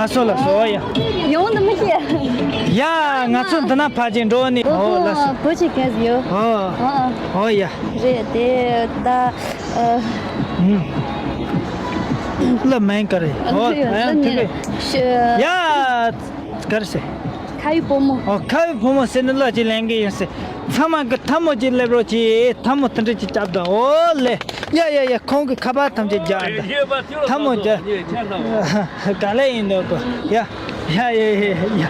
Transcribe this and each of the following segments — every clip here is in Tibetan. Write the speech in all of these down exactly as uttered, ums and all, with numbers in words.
ལགས་སོ་ལགས་སོ། ཡ། ཡོང་དུ་མི་ཤེས། ཡ། ང་ཚོ་འདི་ན་ཕ་ཅིང་འགྲོ་ནི། ཨོ་ལགས་སོ། བོད་ཆེ་གས་ཡོད། ཨོ། ཨོ་ཨོ། ཨོ་ཡ། རེད་དེ་ད། ཨ། ལ་མེན་ཀ་རེ། ཨོ་ཡ། ཡ། ག་རེ་ཟེར། ཁ་བའི་བུ་མོ། ཨོ། ཁ་བའི་བུ་མོ་ཟེར་ནི་ལ་ཅིག་ལེན་གི་ཡིན་ཟེར། ཚང་མ་གི་ཐལ་མོ་ཅིག་སླེབས་རོགས་གྱིས། ཐལ་མོ་དེ་འདྲ་ཅིག་རྒྱབ་དང་། ཨོ་ལེ། ཡ་ཡ་ཡ། ཁོང་གི་ཁ་པར་ཐམས་ཅད་རྒྱག་དང་། ཐལ་མོ་རྒྱག་ག་ལེ་ཡིན་འདུག་གོ། ཡ་ཡ་ཡ་ཡ་ཡ།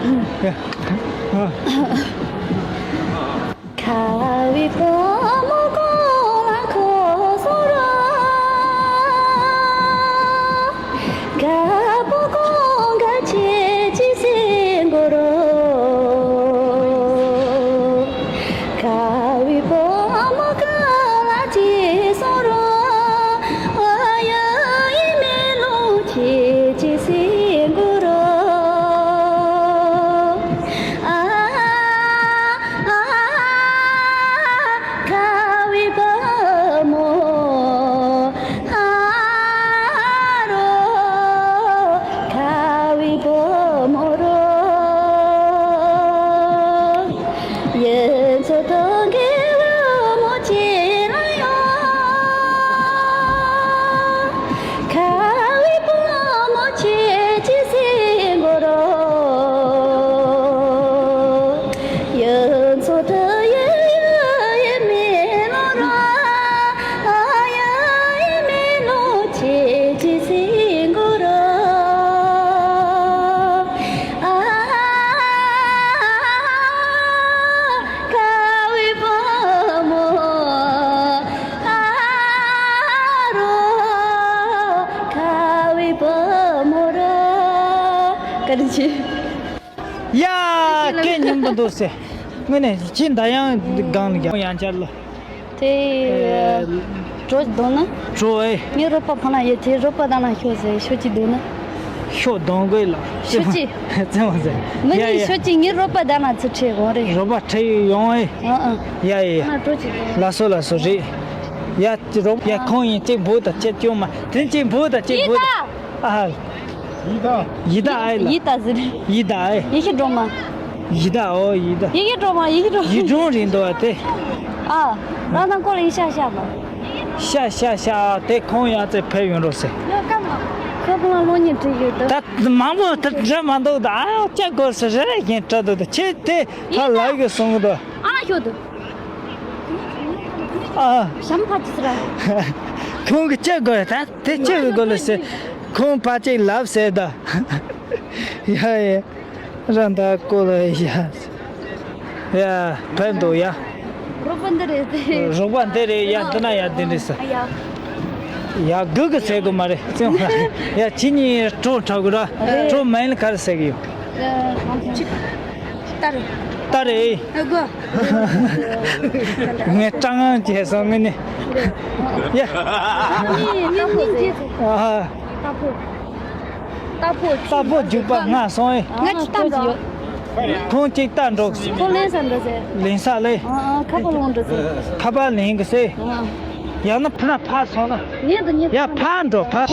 ཁ་བའི་བུ་མོ་གོང་ལ་འཁོད་སོང་ར། རྒད་པོ་ཁོང་ག་ཁྱེད་ཀྱིས་ཟིན་དགོས་རོ། ཁ་བའི་བུ་མོ་ག་ལ་ཁྱེད་སོང་རོ། ཨ་ཡ་ཡི་མེ་ལོང་ཁྱེད་ཀྱིས་ཟིན་དགོས་རོ། ཨ། ཁ་བའི་བུ་མོ་ཨ་རོ། ཁ་བའི་བུ་མོ་རོ། ཡིན་ཚོ་ཐོག་གི་བུ་མོ་ཁྱེད་ལ་ཡོད། ཁ་བའི་བུ་མོ་ཁྱེད་ཀྱིས་ཟིན་དགོས་རོ། ཡིན་ཚོ་ཐོག་ཡི་ཡི་ཡི་མེ་ལོང་ར། ཨ་ཡ་ཡི་མེ་ལོང་ཁྱེད་ཀྱིས་ཟིན་དགོས་རོ། ཨ། ཁ་བའི་བུ་མོ་ཨ་རོ། ཁ་བའི་བུ་མོ་རོ། བཀའ་དྲིན་ཆེ། ཡ། སྐད་སྙན་པོ་འདུག་ཟེར། དངོས་གནས་ཁྱི་འདར་དབྱངས་སྒང་ལ་རྒྱག་ཡང་བསྐྱར་ལ། དེ། ཨེ། གྲོ་གདོང་ན། གྲོ་ཨེ། ངའི་རོགས་པ་ཕ་ན་ཡོད་དེ་རོགས་པ་ད་ན་ཤོག་ཟེར་ཤོག་ཅིག་འདུག་ན། ཤོག་གདོང་དགོས་ལ། ཤོག་ཅིག་བཙན་པོ་ཟེར། མི་ཡ་ནི་ཡ། ཤོག་ཅིག་ངའི་རོགས་པ་ད་ན་ཚུར་ཁྲིད་འོང་རེད། རོགས་པ་ཁྲིད་ཡོང་ཨེ། ཨ་ཨ། ཡ་ཡ་ཡ། ང་གྲོ་ཅིག་འདུག་ལགས་སོ་ལགས་སོ་རེད། ཡ་རོགས་ཡ་ཁོང་ཡིན་གཅིག་འབུ་དང་གཅིག་ཅུང་མ་དེ་གཅིག་འབུ་དང་གཅིག་འབུ་དང་། ཨ། ཡི་དྭགས། ཡི་དྭགས་ཨེ་ལ། ཡི་དྭགས་ཟེར། ཡི་དྭགས་ཨེ། ཡེ་ཤེས་སྒྲོལ་མ། ཡི་དྭགས། ཨོ་ཡི་དྭགས། ཡེ་ཤེས་སྒྲོལ་མ། ཡེ་ཤེས་སྒྲོལ་མ། ཡི་སྒྲོལ་རེད་འདུག་བ་དེ། ཨ། རང་དང་ཀོ་ལ་ཡི་ཤ་ཤ་མ། ཤ་ཤ་ཤ་དེ་ཁོང་ཡང་ཚེ་ཕེབས་ཡོང་རོགས་ཟེར། ཡོ་ཀ་མ། ཁོ་ཕ་ལ་ལོ་ཉིན་དྲུག་ཡོད་དོ། ད་མང་པོ་དེ་འདྲ་མ་འདུག་ད་ཨ་ཅག་གོ་སེ་རེ་རེ་བཞིན་སྤྲད་འདུག་ད་ཁྱེད་དེ་ཧ་ལ་གི་གསུང་གི་འདུག་ཨ་ལ་ཤོད་དོ། ཨ། ཞམ་ཕ་ཅི་སི་ར། ཁོང་གི་ཅག་གོ་ད། དེ་ཅི་གི་དགོས་ལ་ཟེར། ཁོང་ཕ་ཅིག་ལབ་ཟེར་ད། ཡ་ཡ། རང་ད་ཀོ་ལ་ཡ། ཡ་ཕན་འདུག་ཡ། རོགས་པ་འདི་རེད་དེ། རོགས་པ་འདི་རེད་ཡ། འདི་ན་ཡ་འདི་འདྲ་ཟེར། ཡ། ཡ་གུ་གི་ཟེར་དགོས་མ་རེད་ཙང་། ཡ་ཁྱེད་གཉིས་གྲོ་འཁྲབ་དགོས་ར། གྲོ་མ་ཡིན་ལ་ག་རེ་ཟེར་གི་ཡོད། ཨ། ལྟ་རེད། ལྟ་རེད། ཨ་གོ། ངས་སྤྲང་ངང་བྱས་སོང་ངས་ནི། ཡ། ཨ། རྟ་ཕོ། རྟ་ཕོ་རྒྱུག་པ་སྔ་སོང་ཨེ། ང་ཅི་ལྟ་འགྲོ། ཁོང་ཅིག་ལྟ་འགྲོ། ཁོ་ལེན་ས་འགྲོ་ཟེར། ལེན་ས་ལེ། ཨ་ཨ། ཁ་པར་ལོང་འགྲོ་ཟེར། ཁ་པར་ལེན་གི་ཟེར། ཨ། ཡང་ན་ཕུ་ན་ཕར་སོང་ན། ངས་འདི་ཉིད། ཡ་ཕར་འགྲོ་ཕར།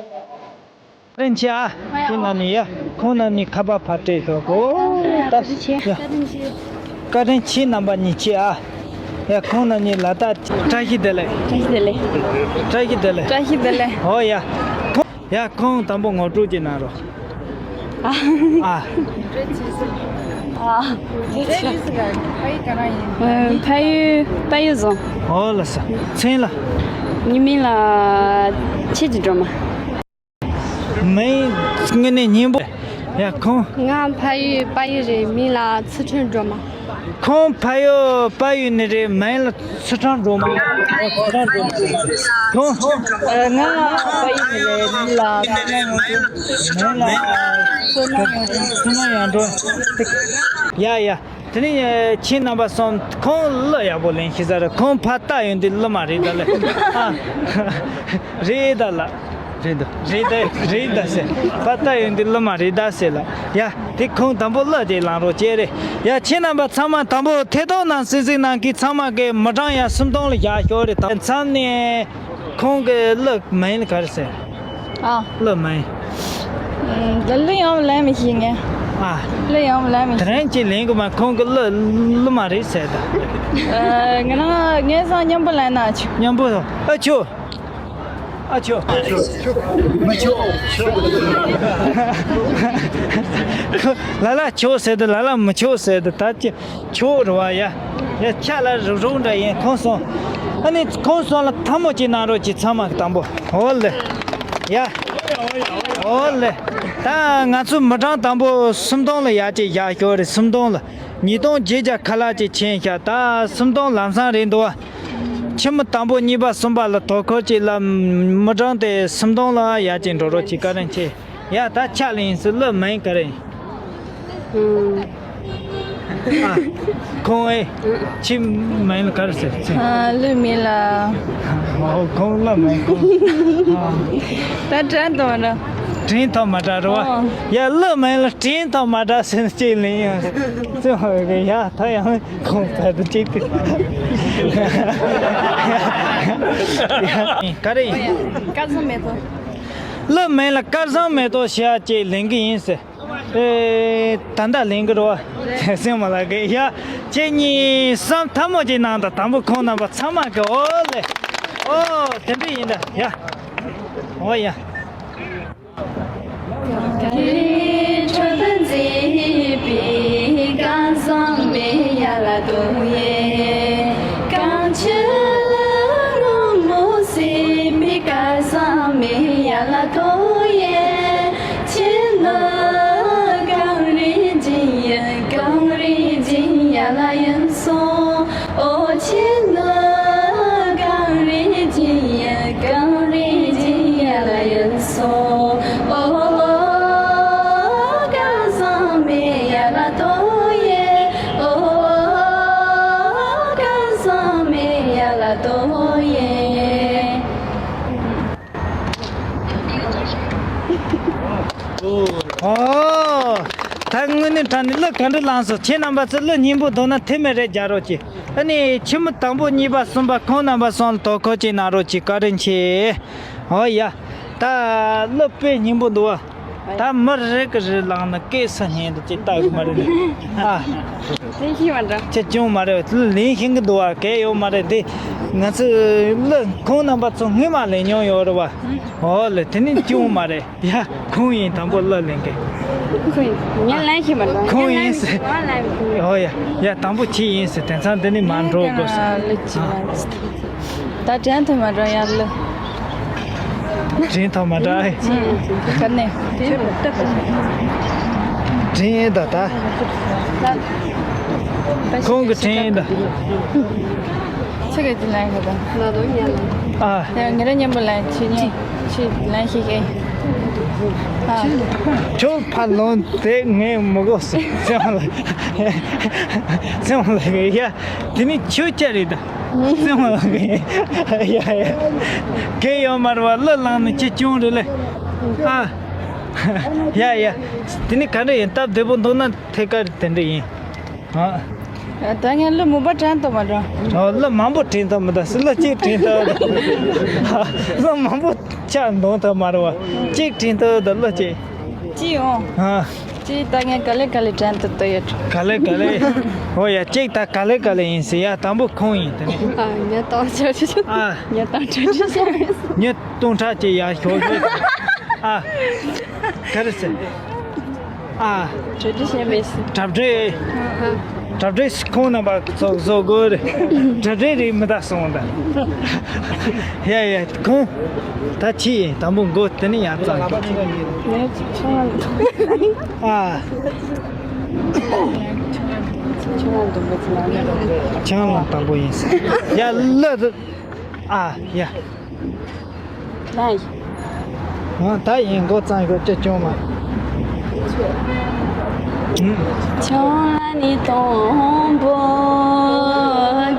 བཀའ་དྲིན་ཆེ་ཨ། ཁོང་རྣམ་གཉིས་ཡ། ཁོང་རྣམ་གཉིས་ཁ་པར་ཕར་སྤྲད་ཤོག་གོ། ད་ཡ། བཀའ་དྲིན་ཆེ་རྣམ་པ་གཉིས་ཆེ་ཨ། ཡ། ཁོང་རྣམ་གཉིས་ལ་ད་བཀྲ་ཤིས་བདེ་ལེགས། བཀྲ་ཤིས་བདེ་ལེགས། བཀྲ་ཤིས་བདེ་ལེགས། བཀྲ་ཤིས་བདེ་ལེགས། ཨོ་ཡ། ཁོང་། ཡ། ཁོང་དང་པོ་ངོ་སྤྲོད་ཅིག་གནང་རོགས། ཨ། ཨ། ཨ། ཕ་ཡུལ། ཕ་ཡུལ་བཟང་། ཨོ་ལ་ས། མཚན་ལ། ངའི་མིང་ལ་ཆོས་ཀྱི་སྒྲོལ་མ། མིང་དངོས་གནས་སྙན་པོ། ཡ། ཁོང་། ང་ཕ་ཡུལ་དཔལ་ཡུལ་རེད། མིང་ལ་ཚུལ་ཁྲིམས་སྒྲོལ་མ། ཁོང་ཕ་ཡུལ་དཔལ་ཡུལ་ནས་རེད། མིང་ལ་ཚུལ་ཁྲིམས་སྒྲོལ་མ། ཁོང་། ང་ཕ་ཡུལ་ནས་རེད། མིང་ལ། མིང་ལ་བསོད་ནམས་ཡོངས་འབྲེལ། ཡ་ཡ། དེ་ནས་ཁྱེད་རྣམ་པ་གསུམ། ཁོང་གླུ་ཡག་པོ་ལེན་ཤེས་ས་རེད། ཁོང་ཕར་ལྟ་ཡོང་དུས་གླུ་མ་རེད་ད་ལེ། ཨ། རེད་ད་ལ། རེད་འདུག་རེད་ད། རེད་ད་ཟེར། ཕར་ལྟ་ཡོང་དུས་གླུ་མ་རེད་ད་ཟེར་ལ། ཡ། དེ་ཁོང་དང་པོ་གླུ་དེ་བླངས་རོགས་བྱེད་རེད། ཡ། ཁྱེད་རྣམ་པ་ཚང་མ་དང་པོ་ཐད་གཏོང་ནང་གསན་གཟིགས་གནང་མཁན་ཚང་མ་གིས་མི་གྲངས་ཡ་སུམ་སྟོང་ལ་བཞག་ཤོག་རེད། ད་མཚམས་ནས། ཁོང་གི་གླུ་མིང་ག་རེ་ཟེར། ཨ། གླུ་མིང་། ཨ། གླུ་ཡང་ལེན་མི་ཤེས་ངས། ཨ། གླུ་ཡང་ལེན་མི་ཤེས། དེ་རིང་གཅིག་ལེན་དགོས་མ། ཁོང་གི་གླུ་གླུ་མ་རེད་ཟེར་ད། ཨ། ང་རང་ངའི་སང་མཉམ་པོ་ལེན་ན་ཆོག་མཉམ་པོ། ཨ་ཆོག་ཨ་ཆོག་མི་ཆོག་ལ་ལ་ཆོག་ཟེར་ད། ལ་ལ་མི་ཆོག་ཟེར་ད། ད་ཅི། ཆོག་རེད་བ། ཡ། ཡ། ཆ་ལ་རུག་རུག་འདྲ་ཡིན། ཁོང་གསུམ། ཨ་ནི་ཁོང་གསུམ་ལ་ཐལ་མོ་ཅིག་གནང་རོགས་གྱིས། ཚང་མ་དང་པོ། འོ་ལེ། ཡ། འོ་ལེ། ད་ང་ཚོ་མི་གྲངས་དང་པོ་སུམ་སྟོང་ལ་ཡ་ཅིག་བཞག་ཤོག་རེད། སུམ་སྟོང་ལ། ཉིས་སྟོང་བརྒྱད་བརྒྱ་ཁ་ལག་ཅིག་ཕྱིན་ཤག་ད་སུམ་སྟོང་ལམ་སང་རེད་འདུག་བ། ཁྱི་མོ་དང་པོ་གཉིས་པ་གསུམ་པ་ལ་དོ་ཁུར་ཅིག་ལ། མི་གྲངས་དེ་སུམ་སྟོང་ལ་ཡ་ཅིག་འགྲོ་རོགས་གྱིས། བཀའ་དྲིན་ཆེ། ཡ། ད་ཕྱག་ལེན་ཡིན་ཟེར། གླུ་མིང་ག་རེ་ཡིན། ཨ། ཁོང་ཨེ། ཁྱི་མིང་ལ་ག་རེ་ཟེར་ཟེར། ཨ། གླུ་མིང་ལ། ཨོ། ཁོང་གླུ་མིང་ཁོང་། ཨ། ད་དྲན་ཐོབ་མ་འགྲོ། དྲན་ཐོབ་མ་འགྲོ་རེད་བ། ཨོ། ཡ། གླུ་མིང་ལ་དྲན་ཐོབ་མ་འགྲོ་ཟེར་ནས་ཅིག་ལེན་ཡོང་། ཙི་མ་གི། ཡ། ད་ཡང་ཁོང་ཕལ་དུ་ཅིག་དེ། ག་རེ་ཡིན། སྐལ་བཟང་མེ་ཏོག་གླུ་མིང་ལ་སྐལ་བཟང་མེ་ཏོག་ཞེས་ཅིག་ལེན་གི་ཡིན་ཟེར། ཨེ། ད་ལྟ་ལེན་གི་རེད་བ། སེམས་མ་ལ་གི། ཡ། ཁྱེད་གཉིས་སམ་ཐལ་མོ་ཅིག་གནང་དང་། དང་པོ་ཁོང་རྣམ་པ་ཚང་མ་གི། ཨོ་ལེ། ཨོ། དེ་འདྲ་ཡིན་ད། ཡ། ཨོ་ཡ། ཨོ། ད་དངོས་གནས་དྲང་གནས་གླུ་ག་འདྲ་བླངས་སོང་། ཁྱེད་རྣམ་པ་ཚོ་གླུ་སྙན་པོ་འདུག་ན་ཐེ་མེད་རེ་རྒྱག་རོགས་གྱིས། ཨ་ནི་ཁྱི་མོ་དང་པོ་གཉིས་པ་གསུམ་པ་ཁོང་རྣམ་པ་གསུམ་ལ་དོ་ཁུར་ཅིག་གནང་རོགས་གྱིས། བཀའ་དྲིན་ཆེ། ཨོ་ཡ། ད་གླུ་དཔེ་སྙན་པོ་འདུག་བ། ད་མི་རེ་གི་རེ་བླངས་ན་སྐད་ས་སྙན་དུ་ཅིག་ལྟ་གི་མ་རེད། ཨ། ལེན་ཤེས་མ་འདྲ། ཁྱེད་ཅུང་མ་རེད། ལེན་ཤེས་གི་འདུག་བ། གལ་ཡོད་མ་རེད། དེ་ང་ཚོས་གླུ་ཁོང་རྣམ་པ་ཚོ་སྔོན་མ་ལེན་མྱོང་ཡོད་རེད་བ། ཨོ་ལེ། དེ་ནི་ཅུང་མ་རེད། ཡ། ཁོང་ཡིན་དང་པོ་གླུ་ལེན་མཁན། ཁོང་ཡིན། ངས་ལེན་ཤེས་མ་འདུག་ཁོང་ཡིན་ཟེར། ང་ལེན་ཤེས་མ་འདུག་ཨོ་ཡ། ཡ། དང་པོ་ཁྱེད་ཡིན་ཟེར། དེང་སང་འདི་ནས་མར་འགྲོ་དགོས་ཟེར། ཨ། ད་དྲན་ཐུབ་མ་འགྲོ་ཡ་གླུ། དྲན་ཐུབ་མ་འགྲོ་ཨེ། ག་ནས། དྲན་ད་ད། ཁོང་གི་དྲན་ད། ཚེ་ག་ཅི་ལེན་ག་ད། ཨ། ཡ། ངེད་རང་མཉམ་པོ་ལེན། ཁྱེད་གཉིས། ཁྱེད་ལེན་ཤེས་ཀྱི། ཨ། ཁྱོད་ཕར་ལོངས་དེ་ངས་མི་དགོས་སོ། སེམས་ལ། སེམས་ལ་གི་ཡ། དེ་ནི་ཁྱོད་སྐྱ་རེད་ད། སེམས་ལ་གི་ཡ་ཡ། གལ་ཡོད་མ་རེད་བ། གླུ་བླངས་ནས་ཁྱེད་ཅུང་རེད་ལེ། ཨ། ཡ་ཡ། དེ་ནི་ག་འདྲ་ཡིན། སྟབས་བདེ་པོ་འདུག་ན་ཐད་ཀར་དེ་འདྲ་ཡིན། ཨ། ད་ངས་གླུ་མང་པོ་དྲན་ཐུབ་མ་རེད། ཨ། གླུ་མང་པོ་དྲན་ཐུབ་མི་འདུག་གླུ་གཅིག་དྲན་ཐུབ་འདུག་གླུ་མང་པོ་ ཆག་འདོན་ཐུབ་མ་རེད་བ། གཅིག་དྲན་ཐུབ་ད་ལོ་གཅིག་གཅིག་ཡོང་། ཨ། གཅིག་ད་ངས་ག་ལེ་ག་ལེ་དྲན་ཐུབ་ད་ཡོད། ག་ལེ་ག་ལེ། ཨོ་ཡ། གཅིག་ད་ག་ལེ་ག་ལེ་ཡིན་ཟེར་ཡ། དང་པོ་ཁོང་ཡིན་དེ་ནི། ཨ། ཉོན་དང་ཆོས་ཆོས། ཨ། ཉོན་དང་ཆོས་ཆོས། ཉོན་སྟོང་ཕྲག་གཅིག་ཡ་ཞོག་ཞོག་ཨ། ག་རེ་ཟེར། ཨ། གྲ་སྒྲིག་བྱས་མེད་ཟེར། གྲ་སྒྲིག་གྲ་སྒྲིག་ཁོང་རྣམ་པ་ཚོ་བཟོ་དགོས་རེད། གྲ་སྒྲིག་རེད་མི་ད་སོང་ད། ཡ་ཡ། ཁོང་ད་ཕྱི་ཡིན། དང་པོ་མགོ་དེ་ནས་ཡར་བཙལ། ཨ། ཆང་ལ་དང་པོ་ཡིན་ཟེར། ཡ་ལ། ཨ་ཡ། ལ་ཡིན། ཨ། ད་ཡིན། མགོ་གཙང་ཡོད་ཅེས་སྐྱོན་མ། ཆང་ལ་ནི་དང་པོ་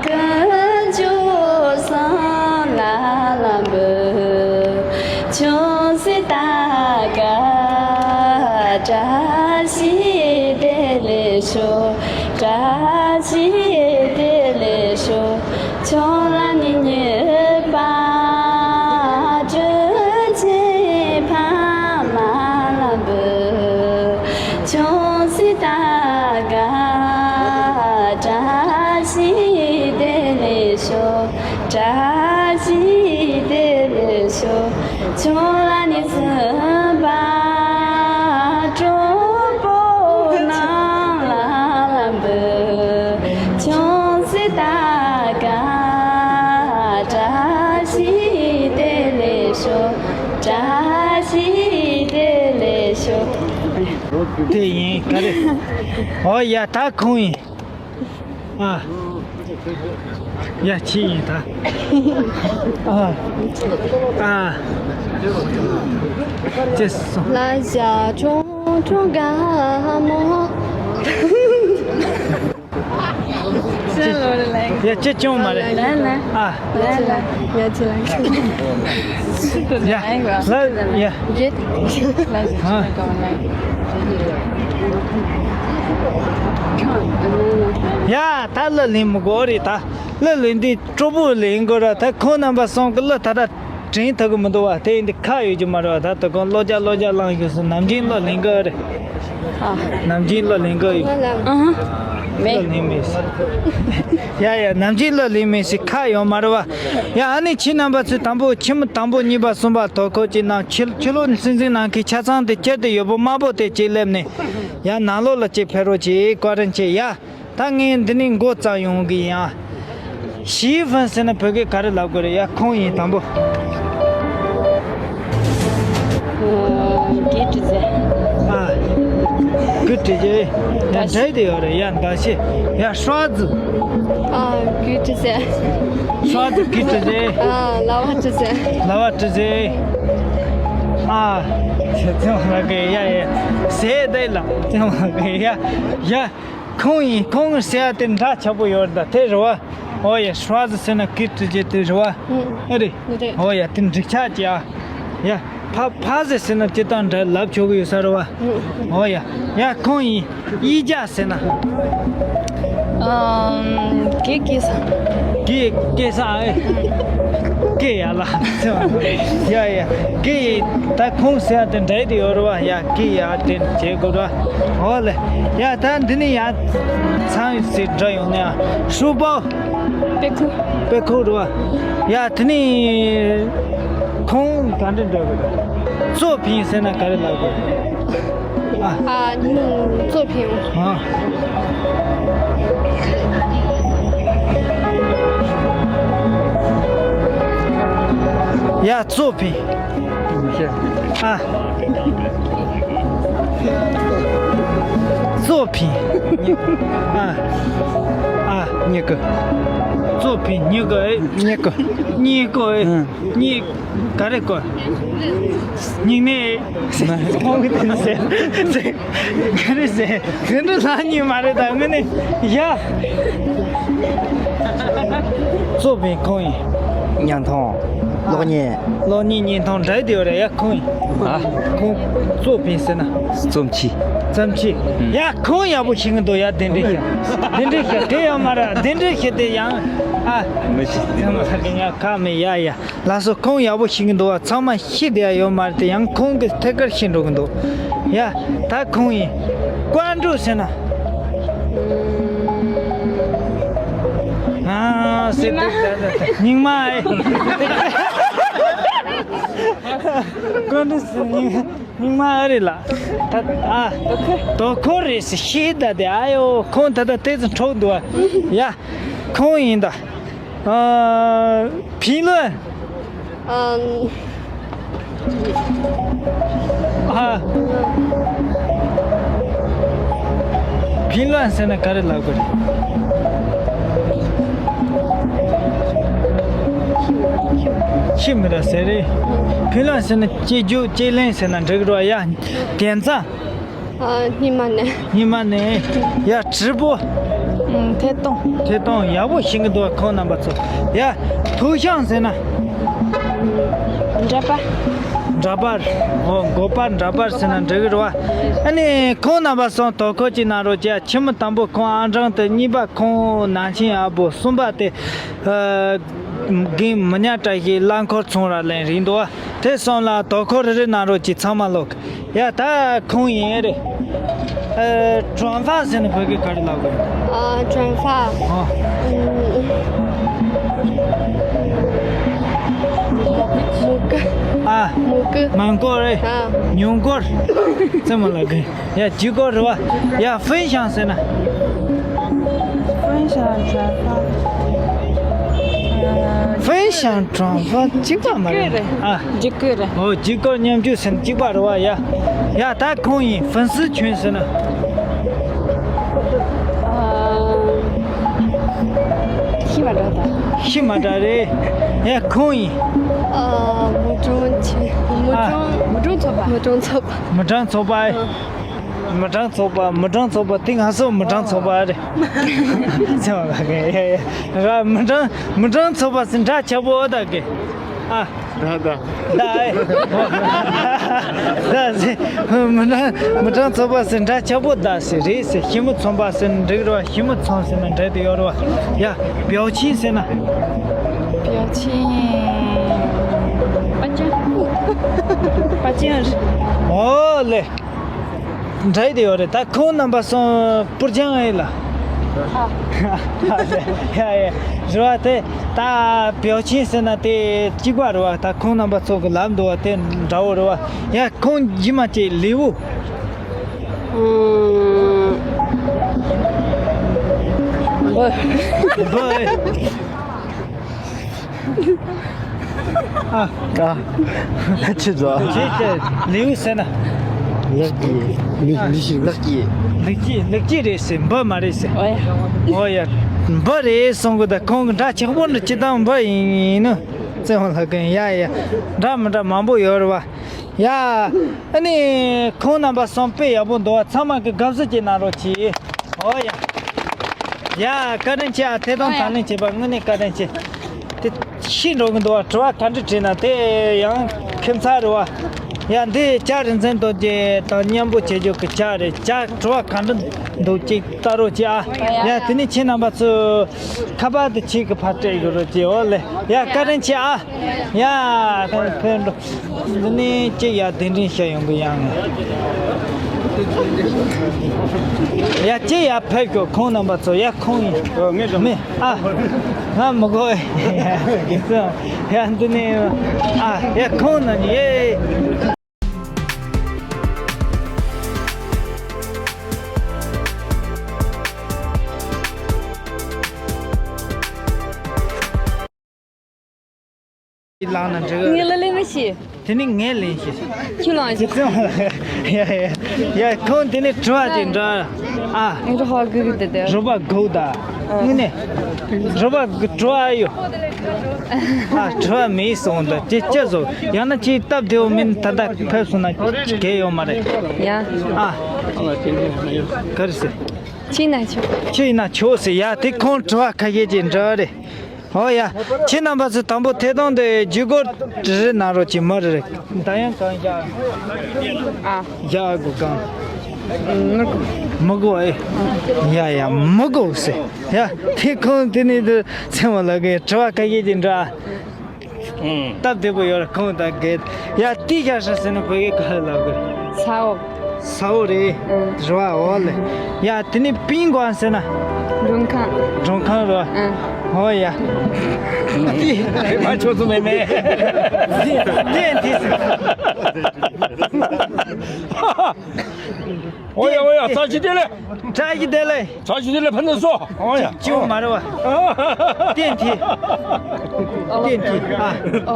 ཀུན་སྤྱོད་བཟང་ལ་ལ་འབུལ། ཆུང་སྲིད་ད་ག་བཀྲ་ཤིས་བདེ་ལེགས་ཤོག་བཀྲ་ཤིས་བདེ་ལེགས་ཤོག་ཆུང་ལ་ནི་ཉེས་པ་སྤྲོད་ཅིང་ཕ་མ་ལ་འབུལ། ཆུང་སྲིད་ད་ག་བཀྲ་ཤིས་བདེ་ལེགས་ཤོག་བཀྲ་ཤིས་བདེ་ལེགས་ཤོག་ཆུང་ལ་ནི་སྲིད་པ་སྤྲང་པོ་རྣམས་ལ་འབུལ། ཆུང་སྲིད་ད་ག་བཀྲ་ཤིས་བདེ་ལེགས་ཤོག་བཀྲ་ཤིས་བདེ་ལེགས་ཤོག་དེ་ཡིན་ག་རེ། ཨོ་ཡ། ད་ཁོང་ཡིན། ཨ། ཡ། ཁྱི་ཡིན་ད། ཨ། ཨ། ཅེས་སོ། ལ་ཞྭ་ཁྲུང་ཁྲུང་དགའ་མོ། ཡ། ཅེས་སྐྱོན་མ་རེད། ལ་ལ། ཨ། ལ་ལ། ཡ། ཅི་ལ། ཡ། ལ་ཡ། ཨ། ཡ། ད་གླུ་ལེན་མི་དགོས་རེད་ད། གླུ་ལེན་དུས་སྤྲོ་པོ་ལེན་དགོས་ར། ད་ཁོང་རྣམ་པ་གསུམ་གྱི་གླུ་ད་ལྟ་དྲན་ཐུབ་ཀྱི་མི་འདུག་བ། དེ་ཡིན་དུས་ཁ་ཡོད་ཀྱི་མ་རེད་བ། ད་དུ་ཁོང་བློ་རྒྱ་བློ་རྒྱ་ལངས་ཡོད་སོང་། ནམ་རྒྱུན་གླུ་ལེན་གི་རེད། ཨ། ནམ་རྒྱུན་གླུ་ལེན་གི་ཡོད། ཨ་ཧ། མེད། གླུ་ལེན་མེད། ཡ་ཡ། ནམ་རྒྱུན་གླུ་ལེན་མེད་ཟེར་ཁ་ཡོད་མ་རེད་བ། ཡ། ཨ་ནི་ཁྱེད་རྣམ་པ་ཚོས་དང་པོ་ཁྱིམ་དང་པོ་གཉིས་པ་གསུམ་པ་དོ་ཁུར་གྱིས་གནང་། ཕྱི་ཕྱི་ལོགས་སྲིད་འཛིན་གནང་མཁན་ཆ་ཚང་དེ་སྤྱིར་དུ་ཡོད་པོ་དམར་པོ་དེ་གཅིག་སླེབས་ནས། ཡ། ནང་ལོགས་ལ་གཅིག་ཕེབས་རོགས་གྱིས། བཀའ་དྲིན་ཆེ་ཡ། ད་ངས་འདི་ནས་མགོ་བརྩམས་ཡོང་གི་ཡིན་ཨ། ཞི་ཧྥན་ཟེར་ན་བོད་སྐད་ག་རེ་ལབ་དགོས་རེད་ཡ། ཁོང་ཡིན་དང་པོ། ཨ། གི་ཀྲི་ཟེར། ཨ། གི་ཀྲི་ཟེར། ཡ། འདྲ་དེ་ཡོད་རེད་ཡ། འདྲ་ཤེས་ཡ། ཧྲ་ཛི། ཨ། གི་ཀྲི་ཟེར། ཧྲ་ཛི་གི་ཀྲི་ཟེར། ཨ། ལ་བ་ཀྲི་ཟེར། ལ་བ་ཀྲི་ཟེར། ཨ། ཚེ་ཚེ་མ་གི་ཡ་ཡ། ཟེར་དེ་ལ་ཚེ་མ་གི་ཡ་ཡ། ཁོང་ཡིན། ཁོང་ཟེར་ཡ་དེ་འདྲ་ཆགས་པོ་ཡོད་རེད་ད། དེ་རེད་བ། ཨོ་ཡ། ཧྲ་ཟི་ཟེར་ན་གི་ཀྲི་ཟེར་དེ་རེད་བ། ཨ་རེད། རེད། ཨོ་ཡ། དེ་འགྲིག་ཆགས་ཀྱི་ཨ། ཡ། ཕ་ཕ་ཟི་ཟེར་ན་སྤྱིར་བཏང་འདྲ་ལབ་ཆོག་གི་ཡོད་ས་རེད་བ། ཨོ་ཡ། ཡ། ཁོང་ཡིན། ཡི་རྒྱ་ཟེར་ན། ཨམ། གི་ཀི་ས། གི་ཀི་ས་ཨེ། ཀི་ཡ་ལ། ཡ་ཡ། གི་ཡི། ད་ཁོང་ཟེར་ཡ་དེ་འདྲ་དེ་ཡོད་རེད་བ། ཡ། གི་ཡ་དེ་བྱེད་དགོས་རེད་བ། ཨོ་ལེ། ཡ། ད་འདི་ནས་ཡ་ཚང་ཡོད་ཟེར་འདྲ་ཡོང་ནས་ཨ། ཧྲུའུ་པའོ། པེ་ཁུ། པེ་ཁུ་རེད་བ། ཡ། དེ་ནས་ཁོང་ག་འདྲ་འདྲ་དགོས་རེད། ཙོ་ཕིང་ཟེར་ན་ག་རེ་ལབ་དགོས་རེད། ཨ། ཨ། ཙོ་ཕིང་། ཨ། ཡ། ཙོ་ཕིང་། ཨ། ཙོ་ཕིང་། ཨ། ཨ། ཉི་གུ། ཙོ་ཕིང་ཉི་གུ་ཨེ། ཉི་གུ། ཉི་གུ་ཨེ། ཨ། ཉི། ག་རེ་གོ། སྙིང་ནད། ཁོང་གིས་དེ་ཟེར། ག་རེ་ཟེར། ག་འདྲ་ལྷག་ཉིན་མ་རེད་ད་ངི་ནི། ཡ། ཙོ་ཕིང་ཁོང་ཡིན། བརྙན་ཐུང་། གློག་བརྙན། གློག་བརྙན་བརྙན་ཐུང་འདྲ་དེ་ཡོད་རེད་ཡ། ཁོང་ཡིན། ཨ། ཁོང་ཙོ་ཕིང་ཟེར་ན། ཙོམ་ཆི། ཙམ་ཅིག་ཡ། ཁོང་ཡག་པོ་ཤེས་ཀྱི་འདུག་ཡ། དེ་འདྲས་ཤག་དེ་འདྲས་ཤག་དེ་ཡོད་མ་རེད། དེ་འདྲས་ཤག་དེ་ཡང་ཨ། མི་ཤེས། ཙམ་ལ་ཁ་གི་ཡ་ཁ་མི་ཡ་ཡ། ལགས་སོ། ཁོང་ཡག་པོ་ཤེས་ཀྱི་འདུག་བ། ཚང་མ་ཤེས་བསྡད་ཡ་ཡོད་མ་རེད་དེ། ཡང་ཁོང་གིས་ཐད་ཀར་ཤེས་འགྲོ་གི་འདུག་ཡ། ད་ཁོང་ཡིན། ཀོན་ཀྲུའུ་ཟེར་ན། ཨ་ཟེར་དུས་ད་ད་ད་རྙིང་མ་ཨེ། ཀོན་ཀྲུའུ་ཟེར་རྙིང་རྙིང་མ་ཨ་རེད་ལ། ད་ཨ། དོ་ཁུར་རེད་ཟེར་ཤེས་ད་དེ། ཨ་ཡོ། ཁོང་ད་ད་ཏོག་ཙམ་འཁྲུག་འདུག་ཨ། ཡ། ཁོང་ཡིན་ད། ཨ། ཕིང་ལོན། ཨམ། ཨ། ཕིང་ལོན་ཟེར་ན་ག་རེ་ལབ་དགོས་རེད། ཤི་མི་ར་ཟེར་རེད། ཕིང་ལོན་ཟེར་ན་སྐྱེ་རྒྱུ་སྐྱེ་ལེན་ཟེར་ན་འགྲིག་རོ་ཡ། དེ་ཙང་། ཨ། སྙེ་མ་ནས། སྙེ་མ་ནས། ཡ། བྲིས་པོ། ཨུམ། ཐད་གཏོང་། ཐད་གཏོང་ཡག་པོ་ཤེས་ཀྱི་འདུག་ཁོང་རྣམ་པ་ཚོ། ཡ། ཐུའུ་ཤང་ཟེར་ན། འདྲ་པར། འདྲ་པར། འོ། འགོ་པར་འདྲ་པར་ཟེར་ན་འགྲིག་གི་རེད་བ། ཨ་ནི་ཁོང་རྣམ་པ་ཚོ་དོ་ཁུར་ཅིག་གནང་རོགས་བྱས། ཁྱི་མོ་དང་པོ་ཁོང་ཨ་འབྲང་དེ། གཉིས་པ་ཁོང་ནང་ཆེན་ཨ་བོ། གསུམ་པ་དེ། ཨ། རྒན་མི་ཉག་བཀྲ་ཤིས་རླངས་འཁོར་ཚོང་ར་ལེན་རིགས་འདུག་བ། དེ་གསུམ་ལ་དོ་ཁུར་རེ་རེ་གནང་རོགས་གྱིས། ཚང་མ་ལོག་ཡ། ད་ཁོང་ཡིན་རེད། ཨ། ཀྲོང་ཧྥ་ཟེར་ན་བོད་སྐད་ག་རེ་ལབ་དགོས། ཨ། ཀྲོང་ཧྥ། ཨ། མུ་གུ། ཨ། མུ་གུ། མང་གོ་རེད། ཨ། ཉུང་གོར། ཙམ་ལ་གི། ཡ། ཇི་གོ་རེད་བ། ཡ། ཧྥུན་ཤང་ཟེར་ན། ཧྥུན་ཤང་ཀྲོང་ཧྥ། ཧྥུན་ཤང་ཀྲོང་ཧྥ་གཅིག་པ་མ་རེད། ཨ། ཇི་གོ་རེད། ཨོ། ཇི་གོ་མཉམ་རྒྱུ་ཟེར་ན་གཅིག་པ་རེད་བ། ཡ། ཡ། ད་ཁོང་ཡིན། ཧྥུན་སི་ཆུན་ཟེར་ན། ཨ། ཤི་མ་འདྲ་ད། ཤི་མ་འདྲ་རེད། ཡ། ཁོང་ཡིན། ཨ། མུ་ཀྲོང་ཆེ། མུ་ཨ། ཀྲོང་། མུ་ཀྲོང་ཚོགས་པ། མུ་ཀྲོང་ཚོགས་པ། མུ་ཀྲོང་ཚོགས་པ། ཨ། མུ་ཀྲོང་ཚོགས་པ། དེ་ང་ཚོ་མུ་ཀྲོང་ཚོགས་པ་རེད། ཚེ་བ་ལ་གེ། ཡ་ཡ། མུ་ཀྲོང་མུ་ཀྲོང་ཚོགས་པ་ཟེར་འདྲ་ཆགས་པོ་ཨོ་ད་གེ། ཨ། ད་ད། ད་ཨེ། ད་ཟེར། མུ་ཀྲོང་མུ་ཀྲོང་ཚོགས་པ་ཟེར་འདྲ་ཆགས་པོ་ད་ཟེར་རེད་ཟེར། ཞི་མོ་ཚོང་པ་ཟེར་ན་འགྲིག་རེད་བ། ཞི་མོ་ཚོང་ཟེར་ན་འགྲིག་དེ་ཡོད་རེད་བ། ཡ། པའོ་ཆིན་ཟེར་ན། པའོ་ཆིན། པ་ཅན། པ་ཅན་རེད། ཨོ་ལེ། འདྲ་ཡི་དེ་ཡོད་རེད། ད་ཁོང་རྣམ་པ་སོང་པུར་ཅང་ཨེ་ལ། ཨ། ཡ་ཡ། རེད་བ། དེ་ད་པའོ་ཆིན་ཟེར་ན་དེ་གཅིག་པ་རེད་བ། ད་ཁོང་རྣམ་པ་ཚོ་གི་ལབ་འདུག་བ། དེ་འདྲ་བོ་རེད་བ། ཡ། ཁོང་རྗེས་མ་ཅིག་ལེའུ། ཨུམ། འབུ། འབུ་ཨེ། ཨ། ཨ། ཆི་ཟོ། ཆི་ཆི། ལེའུ་ཟེར་ན། ལག་གི། ལི་ལི་ཤི་ལག་གི། ལག་གི་ལག་གི་རེད་ཟེར། འབུ་མ་རེད་ཟེར། ཨོ་ཡ། ཨོ་ཡ། འབུ་རེད་གསུང་གི། ད་ཁོང་གི་འདྲ་ཆགས་པོ་འདྲ་ཅི་དང་འབུ་ཡིན་ནོ། ཙེ་ཧོང་ལ་གན། ཡ་ཡ། འདྲ་མི་འདྲ་མང་པོ་ཡོད་རེད་བ། ཡ། ཨ་ནི་ཁོང་རྣམ་པ་གསུམ་དཔེ་ཡག་པོ་འདུག་བ། ཚང་མ་གི་དགའ་བསུ་ཅིག་གནང་རོགས་གྱིས། ཨོ་ཡ། ཡ། བཀའ་དྲིན་ཆེ་ཨ། ཐད་གཏོང་དང་ལེན་བྱས་པ་དངོས་གནས་བཀའ་དྲིན་ཆེ། དེ་ཤི་འགྲོ་གི་འདུག་བ། དྲི་བ་ག་འདྲ་དྲིས་ན་དེ་ཡང་ཁྱིམ་ཚང་རེད་བ། ཡ། འདི་ཇ་རིན་ཆེན་རྡོ་རྗེ་དང་མཉམ་པོ་བྱེད་རྒྱུ་གི་ཇ་རེད། ཇ་དྲི་བ་ག་འདྲ་འདུག་ཅིག་ལྟ་རོགས་གྱིས་ཨ། ཡ། དེ་ནས་ཁྱེད་རྣམ་པ་ཚོས་ཁ་པར་དེ་ཁྱེད་ཀྱི་ཕར་སྤྲད་དགོས་རོགས་གྱིས། ཨོ་ལེ། ཡ། བཀའ་དྲིན་ཆེ་ཨ། ཡ། ཕན་ཕན་འགྲོ། འདི་ནས་ཅི་ཡ་གདན་འདྲེན་བྱ་ཡོང་གི་ཡང་། ཡ། ཅི་ཡ་ཕེབས་ཤོག་ཁོང་རྣམ་པ་ཚོ། ཡ། ཁོང་ཡིན། ཨ། ང་མི་གོ། ཡ། འདི་ནས། ཨ། ཡ། ཁོང་རྣམ་ཡེ། ལངས་ན་འགྲིག་གི། ངས་ལ་ལས་མི་ཤེས། དེ་ནི་ངས་ལེན་ཤེས། ཁྱོད་ལངས་ཤིག། ཡ་ཡ་ཡ། ཁོང་དེ་ནི་དྲི་བ་ཅིག་འདྲ། ཨ། ངས་རོ་ཧ་གི་གི་དེ་དེ། རོ་པ་གོ་ད། ཨ། ངས་ནི་རོ་པ་གི་དྲི་བ་ཡོད། ཨ། དྲི་བ་མེད་སོང་ད། དེ་ཅི་བཟོ། ཡང་ན་ཅིག་སྟབས་བདེ་བོ་མིན། ད་ལྟ་ཕེབས་སོང་ན་གལ་ཡོད་མ་རེད། ཡ། ཨ། ག་རེ་ཟེར། ཁྱེད་ཡིན་ན་ཆོག་ཁྱེད་ཡིན་ན་ཆོག་ཟེར། ཡ། དེ་ཁོང་དྲི་བ་ཁ་ཤས་ཅིག་འདྲ་རེད། ཨོ་ཡ། ཁྱེད་རྣམ་པ་ཚོས་དང་པོ་ཐད་གཏོང་དེ་བརྒྱུད་སྐུར་རེ་རེ་གནང་རོགས་གྱིས། མི་རེ་རེ། ད་ཡང་གང་བཞག་ཨ། བཞག་དགོས་གང་ མི་དགོས་ཨེ། ཡ་ཡ་མི་དགོས་ཟེར། ཡ་དེ་ཁོང་དེ་ནས་དུ་ཚེ་མ་ལགས་ཀྱི་དྲི་བ་ཁ་ཤས་ཀྱི་འདྲ། སྟབས་བདེ་པོ་ཡོད་རེད། ཁོང་དང་འགལ། ཡ་ཏི་ཤ་ཤ་ཟེར་ན་བོད་སྐད་ག་རེ་ལབ་དགོས། ས་འོག་ས་འོག་རེད། ཨང་། རེད་བ། འོ་ལེ། ཡ་དེ་ནས་པིང་གོ་ཨན་ཟེར་ན། མགྲོན་ཁང་། མགྲོན་ཁང་རེད་བ། ཨང་། འོ་ཡ། ཏི། མ་ཆོག་ཚོ་མེ་མེ། ཏི་ཏི་ཟེར། འོ་ཡ་འོ་ཡ། བཀྲ་ཤིས་བདེ་ལེགས། བཀྲ་ཤིས་བདེ་ལེགས། བཀྲ་ཤིས་བདེ་ལེགས་ཕུན་སུམ་ཚོགས། འོ་ཡ། ཅིའུ་མ་རེད་བ། ཏན་ཏི། ཏན་ཏི། ཨ།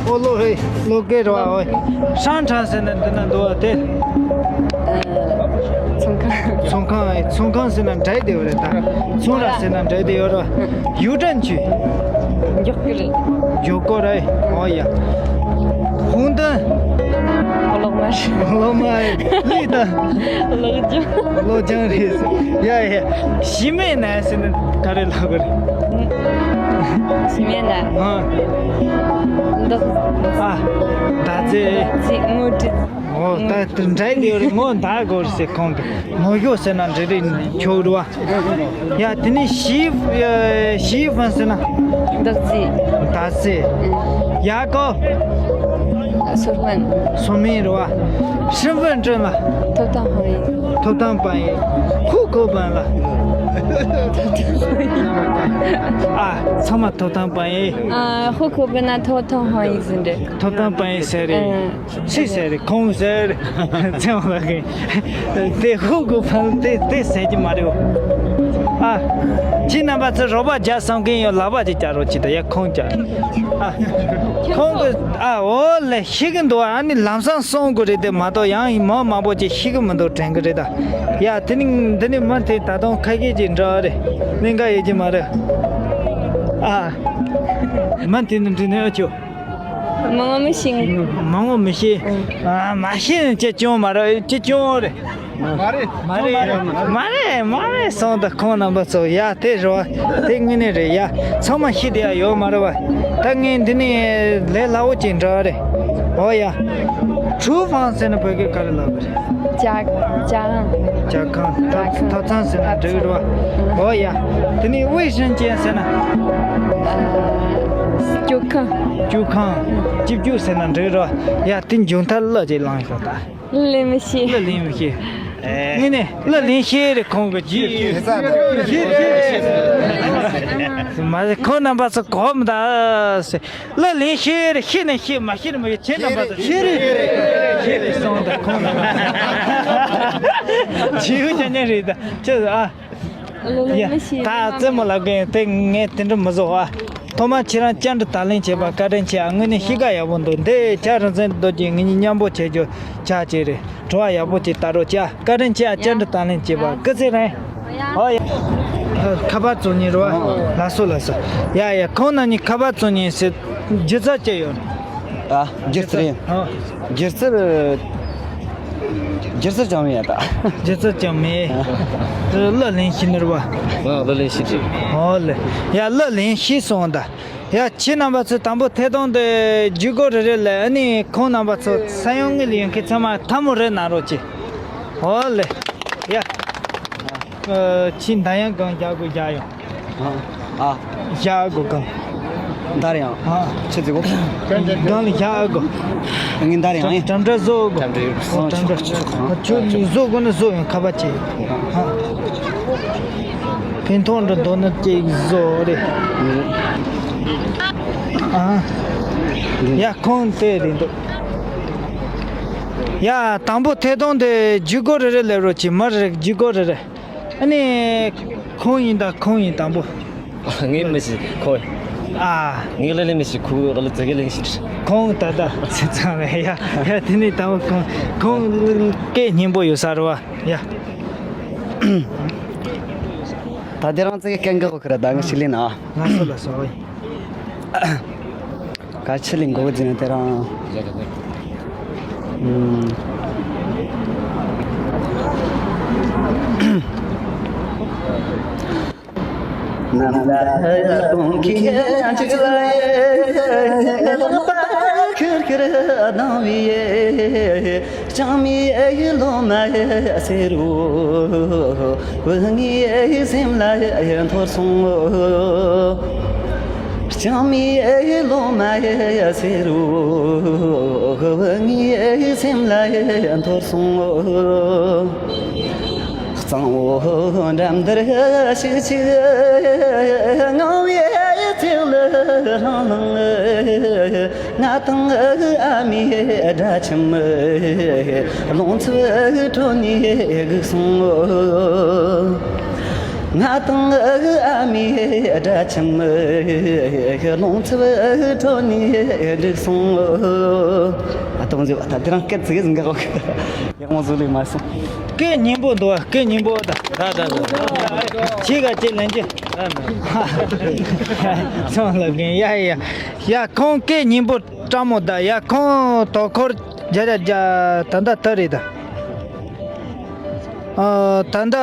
ཨོ་ལོ་ཧེ། ལོ་ཀེ་རེད་བ། འོ། ཧྲང་ཁྲང་ཟེར་ན་འདི་ན་འདུག་བ་དེ། ཚོང་ཁང་། ཚོང་ཁང་། ཚོང་ཁང་ཟེར་ན་འདྲ་དེ་ཡོད་རེད་ད། ཚོང་ར་ཟེར་ན་འདྲ་དེ་ཡོད་རེད་བ། ཡུ་ཏན་ཆུ། མགྱོགས་ཀྱི་རེད། མགྱོགས་ཀྱི་རེད། འོ་ཡ། ཧུང་ཏན། གློག་དམར། གློག་དམར། ལི་ཏན། གློག་ལྗང་། གློག་ལྗང་རེད། ཡ་ཡ། ཞི་མེད་ན་ཟེར་ན་ག་རེ་ལབ་དགོས་རེད། ཞི་མེད་ན། ཨ། འདག་ཨ། འདག་རྫས། རྫས། དངོས་གྲུབ། འོ་ད་དེ་འདྲ་དེ་ཡོད་རེད། ངོ་འདག་དགོས་རེད་ཟེར། ཁོང་གི་ངོ་ཤོག་ཟེར་ན་འདྲ་རེད། ཆོག་རེད་བ། ཡ་དེ་ནས་ཞི་ཞི་ཧྥན་ཟེར་ན། འདག་རྫས། འདག་རྫས། ཡ་གོ། 说明། 说明རེད་བ། 身份证ལ། 头等红印། 头等红印། 户口本ལ། 头等红印། ཨ། ཚང་མ་头等红印། ཨ། 户口本ན་头等红印ཟེར་འདྲ། 头等红印ཟེར་རེད། ཨ། སུས་ཟེར་རེད། ཁོང་ཟེར་རེད། ཚེ་དབང་ལགས་ཀྱིས། དེ་ཧུ་གུ་ཕན་དེ་དེ་ཟེར་གྱི་མ་རེད། ཨ། ཁྱེད་རྣམ་པ་ཚོ་རོགས་པ་རྒྱག་བསམ་མཁན་ཡོད། ལག་པ་ཅིག་བརྐྱང་རོགས་གྱིས་ད། ཡ་ཁོང་བརྐྱང་། ཨ། ཁོང་གི། ཨ། འོ་ལེ། ཤེས་ཀྱི་འདུག་ཨ་ནི་ལམ་སང་གསུང་དགོས་རེད་དེ་མ་གཏོགས་ཡང་མང་མང་པོ་ཅིག་ཤེས་ཀྱི་མི་འདུག་དྲན་གྱི་རེད་ད། ཡ་དེ་ནི་འདི་ནི་མི་དེ་ད་དུང་ཁ་ཤས་ཅིག་འདྲ་བ་རེད། གནད་འགག་ཡོད་ཀྱི་མ་རེད། ཨ། མི་དེ་ནི་འདྲི་ནས་ཨ་ཆོ། མང་བོ་མི་ཤེས། མང་བོ་མི་ཤེས། ཨ། མ་ཤེས་ནས་ཅི་སྐྱོན་མ་རེད། ཅི་སྐྱོན་རེད། མ་རེད། མ་རེད། མ་རེད། མ་རེད། སོང་ད་ཁོང་རྣམ་པ་ཚོ། ཡ་དེ་རེད་བ། དེ་དངོས་གནས་རེད་ཡ། ཚང་མ་ཤེས་བསྡད་ཡ་ཡོད་མ་རེད་བ། ད་ངས་འདི་ནས་ལས་སླ་བོ་ཅིག་འདྲ་བ་རེད། འོ་ཡ། 厨房ཟེར་ན་བོད་སྐད་ག་རེ་ལབ་པ་རེད། 家། 家ཁང་། 家ཁང་། ཐབ་ཐབ་ཚང་ཟེར་ན་འགྲིག་རེད་བ། འོ་ཡ། དེ་ནས་卫生间ཟེར་ན། སྤྱོད་ཁང་། སྤྱོད་ཁང་། སྤྱི་སྤྱོད་ཟེར་ན་འགྲིག་རེད་བ། ཡ་དེ་མཇུག་མཐར་གླུ་ཅིག་བླངས་ཤོག་ད། གླུ་ལེན་མི་ཤེས། གླུ་ལེན་མི་ཤེས། ངས་ནས་གླུ་ལེན་ཤེས་རེད། ཁོང་གི་རྗེས། མ་རེད། ཁོང་རྣམ་པ་ཚོ་གོ་མི་ད་ཟེར། གླུ་ལེན་ཤེས་རེད། ཤེས་ནས་ཤེས། མ་ཤེས་ནས་མ་ཤེས། ཁྱེད་རྣམ་པ་ཚོ་ཤེས་རེད། ཤེས་རེད་སོང་ད། ཁོང་རྣམ་པ་བྱིའུ་ཅན་ཅན་རེད་ད། ཁྱོད་ཨ། ཡ། ད་རྩེད་མོ་ལབ་མཁན་དེ་ངས་དེ་འདྲ་མི་བཟོ་ཨ། ཐོག་མར་ཁྱེད་རང་བཅར་འདྲི་དང་ལེན་བྱས་པ་བཀའ་དྲིན་ཆེ་ཨ། དངོས་གནས་གཤིས་ཀ་ཡག་པོ་འདུག་འདི་ཆ་རང་བཙན་རྡོ་རྗེ་ངེད་གཉིས་མཉམ་པོ་བྱེད་རྒྱུ་ཆ་བྱས་རེད། དྲི་བ་ཡག་པོ་ཅིག་ལྟ་རོགས་བྱ། བཀའ་དྲིན་ཆེ་ཨ། བཅར་འདྲི་དང་ལེན་བྱས་པ་སྐུ་ཚེ་རིང་། ཨོ་ཡ། ཁ་པར་བཙོང་མཁན་རེད་བ། ལགས་སོ་ལགས་སོ། ཡ་ཡ། ཁོང་རྣམ་གཉིས་ཁ་པར་བཙོང་མཁན་ཟེར་སྒྱུ་རྩལ་ཅི་ཡོད། ཨ། སྒྱུ་རྩལ། ཨ། སྒྱུ་རྩལ། སྒྱུ་རྩལ་ཅང་མེད་ཡ་ད། སྒྱུ་རྩལ་ཅང་མེད། དེ་གླུ་ལེན་ཤེས་ནི་རེད་བ། ང་གླུ་ལེན་ཤེས་ཀྱི། ཨོ་ལེ། ཡ་གླུ་ལེན་ཤེས་སོང་ད། ཡ་ཁྱེད་རྣམ་པ་ཚོས་དང་པོ་ཐད་གཏོང་དེ་བརྒྱུད་སྐུར་རེ་རེ་ལ་ཨ་ནི་ཁོང་རྣམ་པ་ཚོ་ས་ཡོམ་དངུལ་ཡོད་མཁན་ཚང་མ་ཐལ་མོ་རེ་གནང་རོགས་གྱིས། ཨོ་ལེ། ཡ། ཁྱེད་འདང་ཡང་གང་རྒྱག་དགོས་རྒྱག་ཡོང་། ཨ། བཞག་དགོས་གང་། འདར་ཡང་། ཨ། ཆི་ཟིག་གོ། གང་ལ་བཞག་དགོས། ངས་འདར་ཡང་ཡིན། འགྲམ་འགྲམ་བཟོ་དགོས། འགྲམ་འགྲམ། ཨོ་འགྲམ་འགྲམ། ཨ་ཁྱོད་ནི་བཟོ་དགོས་ན་བཟོ་ཡང་ཁ་པར་བྱེད། ཨ། ཕན་ཐོགས་འདྲ་འདུག་ན་ཅིག་བཟོ་རེད། ཨ། ཡ་ཁོང་དེ་རེད་འདུག་ཡ་དང་པོ་ཐད་གཏོང་དེ་བརྒྱུད་སྐུར་རེ་རེ་སླེབས་རོགས་གྱིས། མི་རེ་བརྒྱུད་སྐུར་རེ་རེ། ཨ་ནི། ཁོང་ཡིན་ད་ཁོང་ཡིན་དང་པོ། ངའི་མི་ཞིག་ཁོ། ཨ། ངའི་ལ་ལས་མི་ཞིག་ཁོ་ལ་ཙི་གེ་ལེན་ཞིག་ཁོང་ད་ད་ཚེ་ཚང་རེད་ཡ། ཡ་དེ་ནས་དང་པོ་ཁོང་ཁོང་སྐད་སྙན་པོ་ཡོད་ས་རེད་བ་ཡ། ད་དེ་རང་ཙི་གེ་སྐད་འགག་གོ་ཁ་ར་ད་ང་ཞིག་ལེན་ཨ། ང་སོ་ལ་སོ་ཡིན། ག་ཆི་ལིང་གོ་ཟིན་དེ་རང་། ཨུམ། ན། ལ་གཏོང་གི་འཇིག་ལ་ཡེ། ལག་པ་ཁིར་ཁིར་གནང་བའི་ལྕང་མའི་ལོ་མ་སེར་བོ་ངའི་སེམས་ལ་འཐོར་སོང་། ལྕང་མའི་ལོ་མ་སེར་བོ་ངའི་སེམས་ལ་འཐོར་སོང་། གཙང་བོ་འགྲམ་འདིར་ཞིག་ཅིག་ངང་བའི་ཚེ་ལ་ལྷང་ལྷང་། ང་དང་ཨ་མའི་དགྲ་ཁྱིམ་རླུང་འཚུབ་ཁྲོད་ནས་སྒུག་སོང་། ང་དང་ཨ་མའི་དགྲ་ཁྱིམ་རླུང་འཚུབ་ཁྲོད་ནས་སྒུག་སོང་། ཨ་ཏོང་ཟེར་བ་ད་དེ་རང་སྐད་ཙིག་གེ་ཟིན་ག་གོ། ཡག་མོ་བཟོ་ལེ་མ་སོང་། སྐད་སྙན་པོ་འདུག་སྐད་སྙན་པོ་ད། ད་ད་ད། ཁྱེད་ག་ཅིག་ལན་གྱི། ཚོང་ལ་གིན་ཡ་ཡ། ཡ་ཁོང་སྐད་སྙན་པོ་སྤྲང་མོ་ད། ཡ་ཁོང་དོ་འཁོར་རྒྱ་རྒྱ་རྒྱ་ད་ད་ད་རེད་ད། ཨ་ད་ད་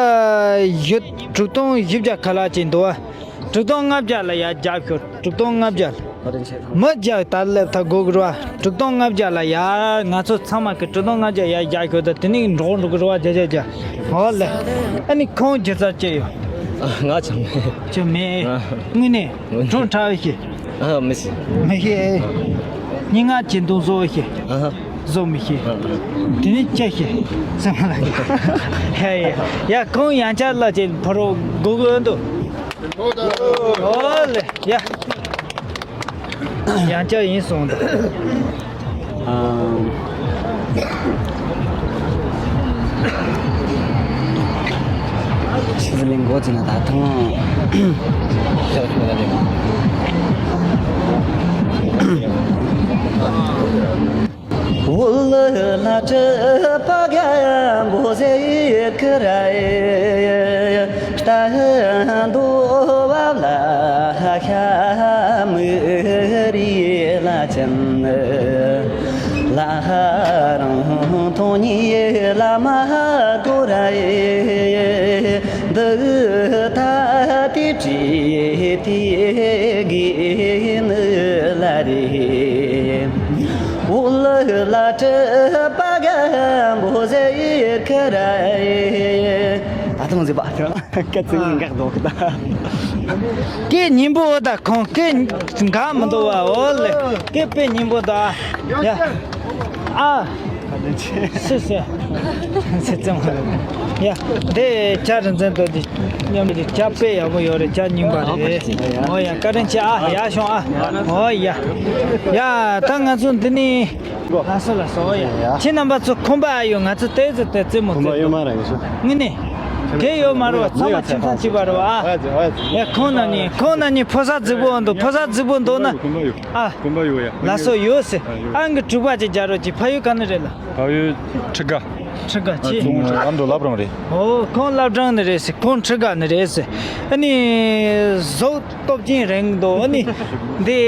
ཡོད་དྲུག་སྟོང་བཞི་བརྒྱ་ཁ་ལག་ཅིག་འདུག་ཨ། དྲུག་སྟོང་ལྔ་བརྒྱ་ལ་ཡར་རྒྱབ་ཤོག་དྲུག་སྟོང་ལྔ་བརྒྱ་ལ། མི་རྒྱག་ད་ལེབ་ཐ་དགོས་གི་ར། དྲུག་སྟོང་ལྔ་བརྒྱ་ལ་ཡར་ང་ཚོ་ཚང་མ་གི་དྲུག་སྟོང་ལྔ་བརྒྱ་ཡར་རྒྱག་ཤོག་ད་དེ་ནས་འགྲོ་འགྲོ་གི་ར་བ་རྒྱ་རྒྱ་རྒྱ། ཧོ་ལེ། ཨ་ནི་ཁོང་སྒྱུ་རྩལ་ཅི་ཡོད། ང་ཅང་མེད། ཅི་མེད། དངོས་གནས་གྲོང་ཁྲ་བའི་ཤེས། ཨ་མི་ཤེས། མི་ཤེས། སྙན་ངག་གཅིག་འདོན་བཟོ་བའི་ཤེས། ཨ་ཧ། བཟོ་མི་ཤེས། དེ་ནི་ཅི་ཤེས། སེམས་ལ་ཡ་ཡ་ཡ་ཁོང་ཡང་བསྐྱར་ལ་ཅིག་ཕོ་རོ་གོ་གི་འདུག་ཨོ་ལེ་ཡ། ཡང་བསྐྱར་ཡིན་སོང་འདུག་ཨ། ཕྱི་ཟི་ལིང་མགོ་ཚོས་ན་ད་ཐང་ལྕགས་ཤོག་ལ་རེད། འུ་ལ་ལ་ཏྲི་པ་ག་འགོ་ཟེར་ཁི་ར་ཨེ། ལྟ་འདོ་བ་ལ་ཤ་མི་རི་ལ་ཅན། ལ་རང་ཐོང་ཉི་ལ་མ་གོ་ར་ཨེ། འདི་ད་དེ་བྲིས་དེ་གི་ནི་ལ་རེ། འུ་ལ་ལ་ཏྲི་པ་ག་འབོ་ཟེར་ཁ་ར་ཨེ། ད་དུང་ཟེར་བ་དེ་སྐད་ཅིག་འགག་འདུག་གི་ད། སྐད་སྙན་པོ་ད་ཁོང་སྐད་འགག་མི་འདུག་བ། འོ་ལེ་སྐད་དཔེ་སྙན་པོ་ད། ཡ། ཨ། སི་སི། སི་ཙམ་ཁ་ལ། ཡ། དེ་ཇ་རིན་ཆེན་དོ་དེ་མཉམ་དུ་ཇ་དཔེ་ཡག་པོ་ཡོད་རེད། ཇ་རྙིང་པ་རེད། འོ་ཡ་བཀའ་དྲིན་ཆེ་ཨ། ཡ་ཤོང་ཨ། འོ་ཡ། ཡ་ད་ང་ཚོ་འདི་ནས། ལགས་སོ་ལགས་སོ། འོ་ཡ། ཁྱེད་རྣམ་པ་ཚོ་ཁོམ་པ་ཨ་ཡོད། ང་ཚོ་ཏོག་ཙམ་དེ་རྩེད་མོ་རྩེད་ཡོད་མ་རེད་ཤོ། དངོས་གནས། དེ་ཡོད་མ་རེད་བ། ཚང་མ་ཁྱིམ་ཚང་གཅིག་པ་རེད་བ་ཨ། ཡ་ཁོང་རྣམ་གཉིས་ཁོང་རྣམ་གཉིས་ཕོ་གསར་རྫིག་པོ་འདུག་ཕོ་གསར་རྫིག་པོ་འདུག་ན། ཨ། ལགས་སོ་ཡོད་ཟེར། ཨང་གི་དྲུག་པ་ཅིག་རྒྱག་རོགས་གྱིས། ཕ་ཡུལ་ག་ནས་རེད་ལ། ཕ་ཡུལ་ཁྲི་དགའ། ཁྲི་དགའ་ཨ་ཅི། ཁོང་ཁྲི་དགའ་འདུག་སློབ་སྦྱོང་རེད། ཨོ་ཁོང་སློབ་སྦྱོང་ནས་རེད་ཟེར། ཁོང་ཁྲི་དགའ་ནས་རེད་ཟེར། ཨ་ནི་གཟུགས་སྟོབས་ཅན་རིང་འདུག་ཨ་ནི་འདི་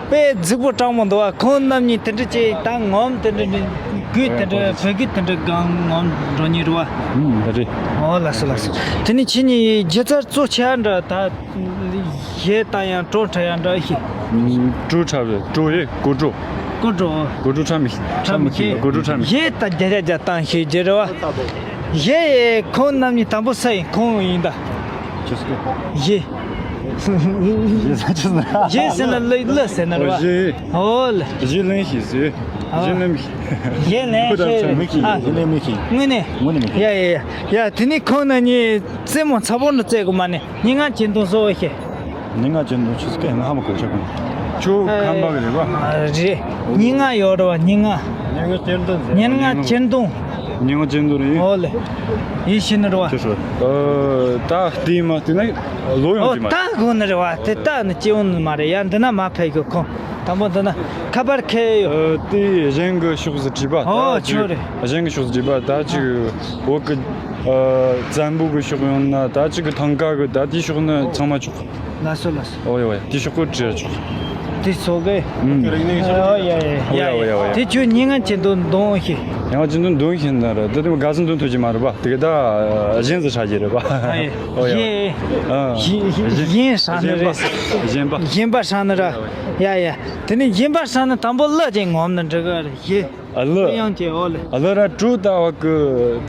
དཔེ་རྫིག་པོ་སྤྲང་མོ་འདུག་ཨ། ཁོང་རྣམ་གཉིས་དེ་འདྲ་ཅིག་ད་ངོམ་དེ་འདྲ་གུས་དེ་འདྲ་བོད་གུས་དེ་འདྲ་གང་ངོམ་འགྲོ་ཉེ་རུ་བ། ཨུམ་རེད། ཨོ་ལགས་སོ་ལགས་སོ། དེ་ནི་ཁྱེད་གཉིས་སྒྱུ་རྩལ་གཙོ་ཆེ་བ་འདྲ་ད། གཞས་ལྟ་ཡང་བྲོ་འཁྲབ་ཡང་འདྲ་ཞིག་བྲོ་འཁྲབ་རེད། བྲོ་ཡེ་གོ་བྲོ། གོ་བྲོ། གོ་བྲོ་འཁྲབ་མི་འཁྲབ་མི་ཤེས། གོ་བྲོ་འཁྲབ་མི་ཤེས། གཞས་ད་རྒྱ་རྒྱ་རྒྱ་བཏང་ཤེས་རྒྱུ་རེད་བ། གཞས་ཡེ་ཁོང་རྣམ་གཉིས་དང་པོ་ས་ཡིན་ཁོང་ཡིན་ད། གཞས། གཞས་ཟེར་ན་གླུ་གླུ་ཟེར་ན་རེད་བ། གཞས། ཨོ་ལེ། གཞས་ལེན་ཤེས་ཟེར། གཞས་ལེན་མི་ཤེས། གཞས་ལེན་ཤེས། ཁུ་ད་ཆ་མི་ཤེས། ཨ། གཞས་ལེན་མི་ཤེས། དངོས་གནས། དངོས་གནས་མི་ཤེས། ཡ་ཡ་ཡ་ཡ། དེ་ནི་ཁོང་རྣམ་གཉིས་རྩེད་མོ་ཚ་པོ་འདྲ་རྩེད་དགོས་མ་ནི། སྙན་ངག་གཅིག་འདོན་གསོལ་བ་ཞུ། སྙན་ངག་གཅིག་འདོན་ཆུ་ཚོད་ཧ་མ་གོ་ཆ་གོ། ཁྱོད་ཁམས་པ་གི་རེད་པ། རེད། སྙན་ངག་ཡོད་རེད་བ། སྙན་ངག་སྙན་ངག་གཅིག་འདོན་ཟེར། སྙན་ངག་གཅིག་འདོན། སྙན་ངག་གཅིག་འདོན་རེད། ཨོ་ལེ། ཡིད་ཤེས་ནི་རེད་བ། ཁྱོད་ཤོད། ཨ། ད་བལྟས་མ་བལྟས་ན་ལོ་ཡོང་གི་མ་རེད། ཨོ་ད་གོ་ནི་རེད་བ། དེ་ད་ནི་སྐྱེ་བོ་ནི་མ་རེད་ཡ། འདི་ན་མ་ཕེབས་གི་ཁོང་། དང་པོ་འདི་ན་ཁ་པར་ཁེལ་ཡོད། ཨ། དེ་གཞན་གི་ཕྱོགས་སུ་བྲིས་པ། ཨོ་ད་ཅིག་ཁྱོད་རེད། གཞན་གི་ཕྱོགས་སུ་བྲིས་པ་ད་ཅིག་བོད་གི། ཨ། བཙན་པོ་གི་ཕྱོགས་ཡོང་ན་ད་ཅིག་གི་ཐང་ག་གི་ད་དེའི་ཕྱོགས་ནི་ཚང་མ་ཆོག་ལགས་སོ་ལགས་སོ། ཨོ་ཡ་ཨོ་ཡ། དེ་ཤོག་གུ་བྲིས་ཆོག་དེ་ཚོ་གི། ཨུམ། ཨོ་ཡ་ཡ་ཡ། ཨོ་ཡ་ཨོ་ཡ་ཨོ་ཡ། དེ་ཁྱོད་སྙན་ངག་གཅིག་འདོན་འདོན་ཤིག་ཡང་ཅི་འདུག་འདོན་ཤེས་ན་ར་ད་དེ་མ་དགའ་སོང་འདོན་ཐུབ་ཀྱི་མ་རེད་པ། དེ་ག་ད་གཞན་ཟིག་ཧྲ་གི་རེད་པ། ཨོ་ཡ། ཡིན། ཨ། ཡིན་ཧྲ་ནི་རེད། གཞན་པ། གཞན་པ་ཧྲ་ནི་ར། ཡ་ཡ། དེ་ནས་གཞན་པ་ཧྲ་ནི་དང་པོ་གླུ་ཅིག་ངོམ་ནི་འགྲིག་གི་རེད། ཡེ། ཨ་ལོ། ཡང་ཅེ་ཨོ་ལེ། ཨ་ལོ་ར་ཀྲུ་ད་བ་ཀུ་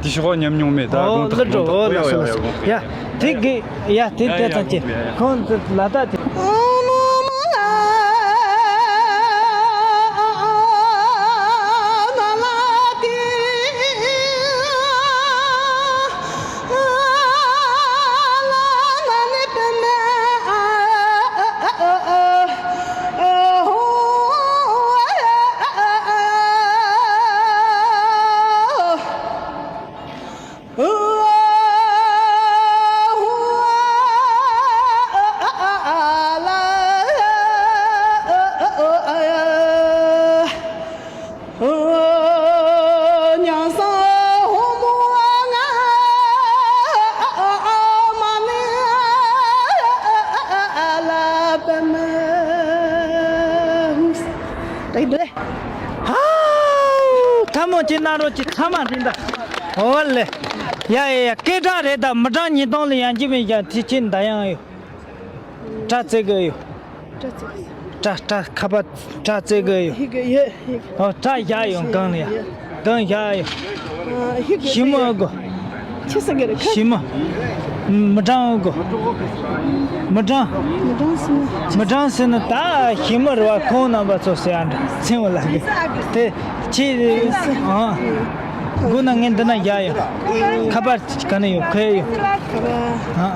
དེ་ཤོག་ཉམས་མྱོང་མེད་ད་ཨོ་དགོངས་ལེ་དག་ཀྲུ་དགོངས་ཨོ་ལེ་དག་སོ་ལེ་སོ། ཡ་དེ་གི་ཡ་དེ་དེ་ཙམ་ཅེ་ཁོང་ལ་ད་དེ། ཧའོ། ཐལ་མོ་ཅིག་གནང་རོགས་ཅིག་ཚང་མ་རིན་ད། ཨོ་ལེ། ཡ་ཡ་ཡ་སྐད་གྲགས་རེད་ད། མི་གྲངས་ཉིས་སྟོང་ལ་ཡང་ཅི་མིན་ཀྱང་དེ་ཅི་འདྲ་ཡང་ཡོད། སྐྲ་བཙེ་གི་ཡོད། སྐྲ་བཙེ་གི་ཡོད། སྐྲ་སྐྲ་ཁ་པར་སྐྲ་བཙེ་གི་ཡོད། ཧི་གི་ཡོད་ཧི་གི། ཨོ་སྐྲ་བཞག་ཡོད་སྒང་ལ་ཡ། སྒང་བཞག་ཡོད། ཨ་ཧི་གི་ཞི་མོ་ཨ་གོ། ཆི་ཟེར་གི་རེད་ཁ། ཞི་མོ། མི་གྲངས་ཨ་གོ། མི་གྲངས། མི་གྲངས་ཟེར་ན། མི་གྲངས་ཟེར་ན་ད་ཞི་མོ་རེད་བ། ཁོང་རྣམ་པ་ཚོ་ཟེར་ཡ་འདྲ་ཚིང་བ་ལ་གི་དེ་ཅི་ཨ། དགོས་ན་ངས་འདི་ན་བཞག་ཡོད། ཁ་པར་ག་ནས་ཡོད་ཁོས་ཡོད། ཨ།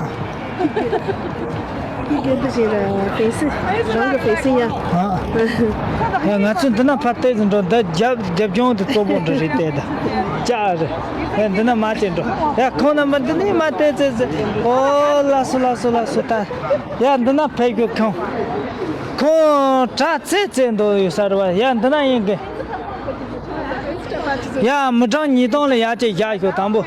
ཡི་གེ་འདི་ཞིག་ལ་ཕན་སྲིད། རང་གི་ཕན་སྲིད་ཡ། ཨ། ཡ་ང་ཚོ་འདི་ན་ཕར་བལྟས་ཟིན་འགྲོ། འདི་རྒྱབ་རྒྱབ་ལྗོངས་དེ་གཙོ་བོ་འདྲ་རེད་བལྟས་ད། ཅག་རེད། ཡ་འདི་ན་མ་བལྟས་འགྲོ། ཡ་ཁོང་རྣམ་པ་འདི་ནས་མ་བལྟས་ཚེ་ཚེ། ཨོ་ལགས་སོ་ལགས་སོ་ལགས་སོ་ད། ཡ་འདི་ན་ཕེབས་རྒྱུ་ཁོང་། ཁོང་དྲ་ཚེ་ཚེ་འདུག་ཡོད་ས་རེད་བ། ཡ་འདི་ན་ཡིན་གི། ཡ་མི་གྲངས་ཉིས་སྟོང་ལ་ཡ་ཅིག་བཞག་ཤོག་དང་པོ།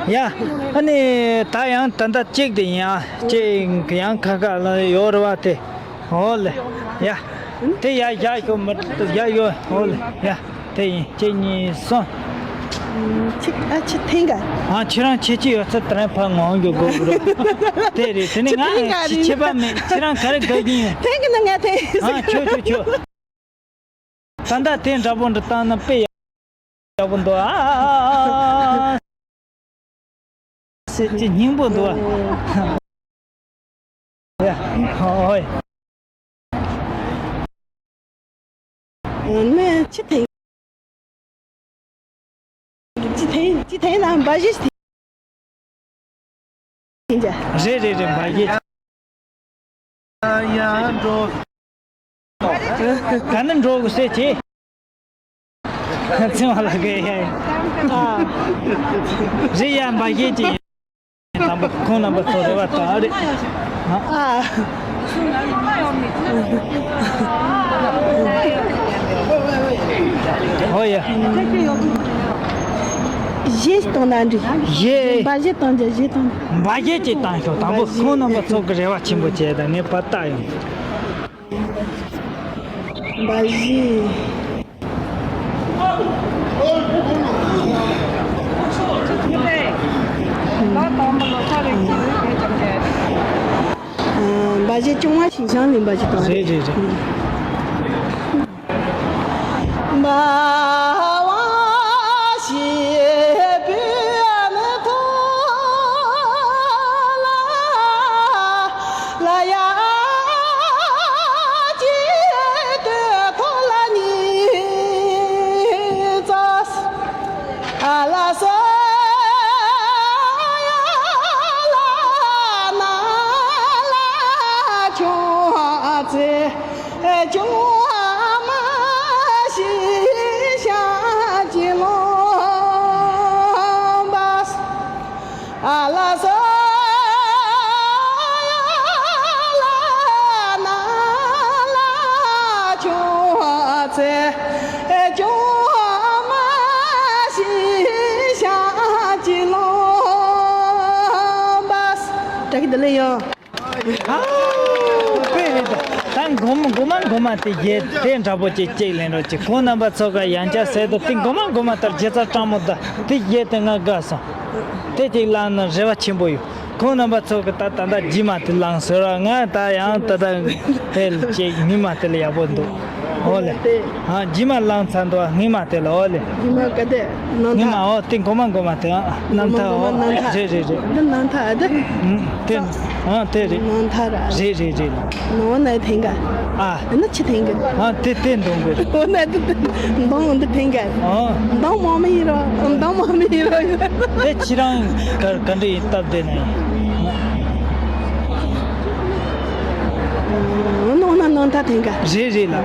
ཡ། ཨ་ནི་ད་ཡང་ད་ལྟ་གཅིག་དེ་ཡིན་ཨ། གཅིག་ཡང་ཁ་ཁ་ལ་ཡོད་རེད་བ་དེ། ཨོ་ལེ། ཡ། དེ་ཡ་བཞག་ཤོག་མི་བཞག་ཡོད། ཨོ་ལེ། ཡ། དེ་ཡིན་གཅིག་གཉིས་གསུམ། ཁྱི་ཨ་ཁྱི་འཐེན་ག་ཨ་ཁྱེད་རང་ཁྱེད་ཀྱི་ཡོད་ཚད་དེ་རིང་ཕར་ངོམ་རྒྱུ་དགོས་རེད། དེ་རེད། དེ་ནི་ང་ཁྱི་འཐེན་ག་རེད། ཁྱི་ཁྱི་པ་མེད། ཁྱེད་རང་ག་རེ་དགའ་གི་ཡིན། འཐེན་གི་ན་ང་འཐེན། ཨ་ཁྱོད་ཁྱོད་ཁྱོད། ད་ལྟ་དེ་འདྲ་པོ་འདྲ་བཏང་ན་དཔེ་ཡག་པོ་འདུག་ཨ། ཟེར་གྱི་སྙིང་པོ་འདུག་ཨ། ཡ་ཧོ་ཧོ། ནས་ཅི་ཐེ་ཅི་ཐེ་ཅི་ཐེ་ན་འབའ་ཞིག་ཐེ་ཅི། རེད་རེད་རེད། འབའ་ཞིག་ཡ་འགྲོ། ག་ནས་འགྲོ་དགོས་ཟེར་གྱི། ཚིང་བ་ལ་གས་ཡ། ཨ། རེད་ཡ། འབའ་ཞིག་ཅི། དང་པོ་ཁོང་རྣམ་པ་ཚོ་རེ་བ་དང་རེད། ཨ། ཨོ་ཡ། གཞས་བཏང་ན་འགྲིག་གཞས། འབའ་གཞས་བཏང་རྒྱུ། གཞས་བཏང་། འབའ་གཞས་ཅིག་བཏང་ཤོག་དང་པོ་ཁོང་རྣམ་པ་ཚོ་གི་རེ་བ་ཆེན་པོ་བྱས་དང་ངས་ཕར་བལྟ་ཡོང་། འབའ་གཞས། འབའ་གཞས་སྐྱོ་བ་ཞིག་བཞག་ནས་འབའ་གཞས་བཏང་། རེད་རེད་རེད། བཀྲ་ཤིས་བདེ་ལེགས་ཡོད། ཨ། དཔེ་རེད་ད། ད་མགོ་མ་མགོ་མ་མགོ་མ་དེ་རྒྱས་དེ་འདྲ་པོ་ཅིག་ཅིག་ལེན་རོགས་ཅིག་ཁོང་རྣམ་པ་ཚོ་ག་ཡང་བསྐྱར་ཟེར་དུ་དེ་མགོ་མ་མགོ་མ་ལྟར་རྒྱས་ཚར་སྤྲང་མོ་ད་དེ་རྒྱས་དེ་ང་དགའ་སོང་། དེ་ཅིག་ལ་ན་རེ་བ་ཆེན་པོ་ཡོད། ཁོང་རྣམ་པ་ཚོ་གི་ད་ད་ད་རྗེས་མ་དེ་ལངས་ཟེར་བ་ང་ད་ཡང་ད་ད་དེ་ཅིག་ཉི་མ་དེ་ལ་ཡག་པོ་འདུག་ཨོ་ལེ། ཨ་རྗེས་མ་ལངས་ཚར་འདུག་ངས་མ་དེ་ལ་ཨོ་ལེ། ཉི་མ་ག་དེ་ནང་ངས་མ་ཐག་ཨོ་དེ་མགོ་མ་མགོ་མ་དེ་ཨ་ནང་ཐག་ཨོ་མགོ་མ་ནང་ཐག་རེད་རེད་རེད། འདི་ནང་ཐག་ཨ་དེ། ཨུམ་དེ་ཨ་དེ་རེད། ནང་ཐག་ར་རེད་རེད་རེད། ནོ་ན་ཐེང་ག་ཨ་ན་ཆི་ཐེང་ག་ཨ་དེ་དེ་འདོང་དགོས། ཨོ་ན་དེ་འདོང་འདི་ཐེང་ག་ཨ་འདོང་མ་མི་ཡིན་རོ། འདོང་མ་མི་ཡིན་རོ། དེ་ཁྱེད་རང་ག་ག་འདྲ་ཡིན་སྟབས་བདེ་ན་ཡིན། ནོ་ན་ནོ་ད་ཐེང་ག་རེད་རེད་ལ།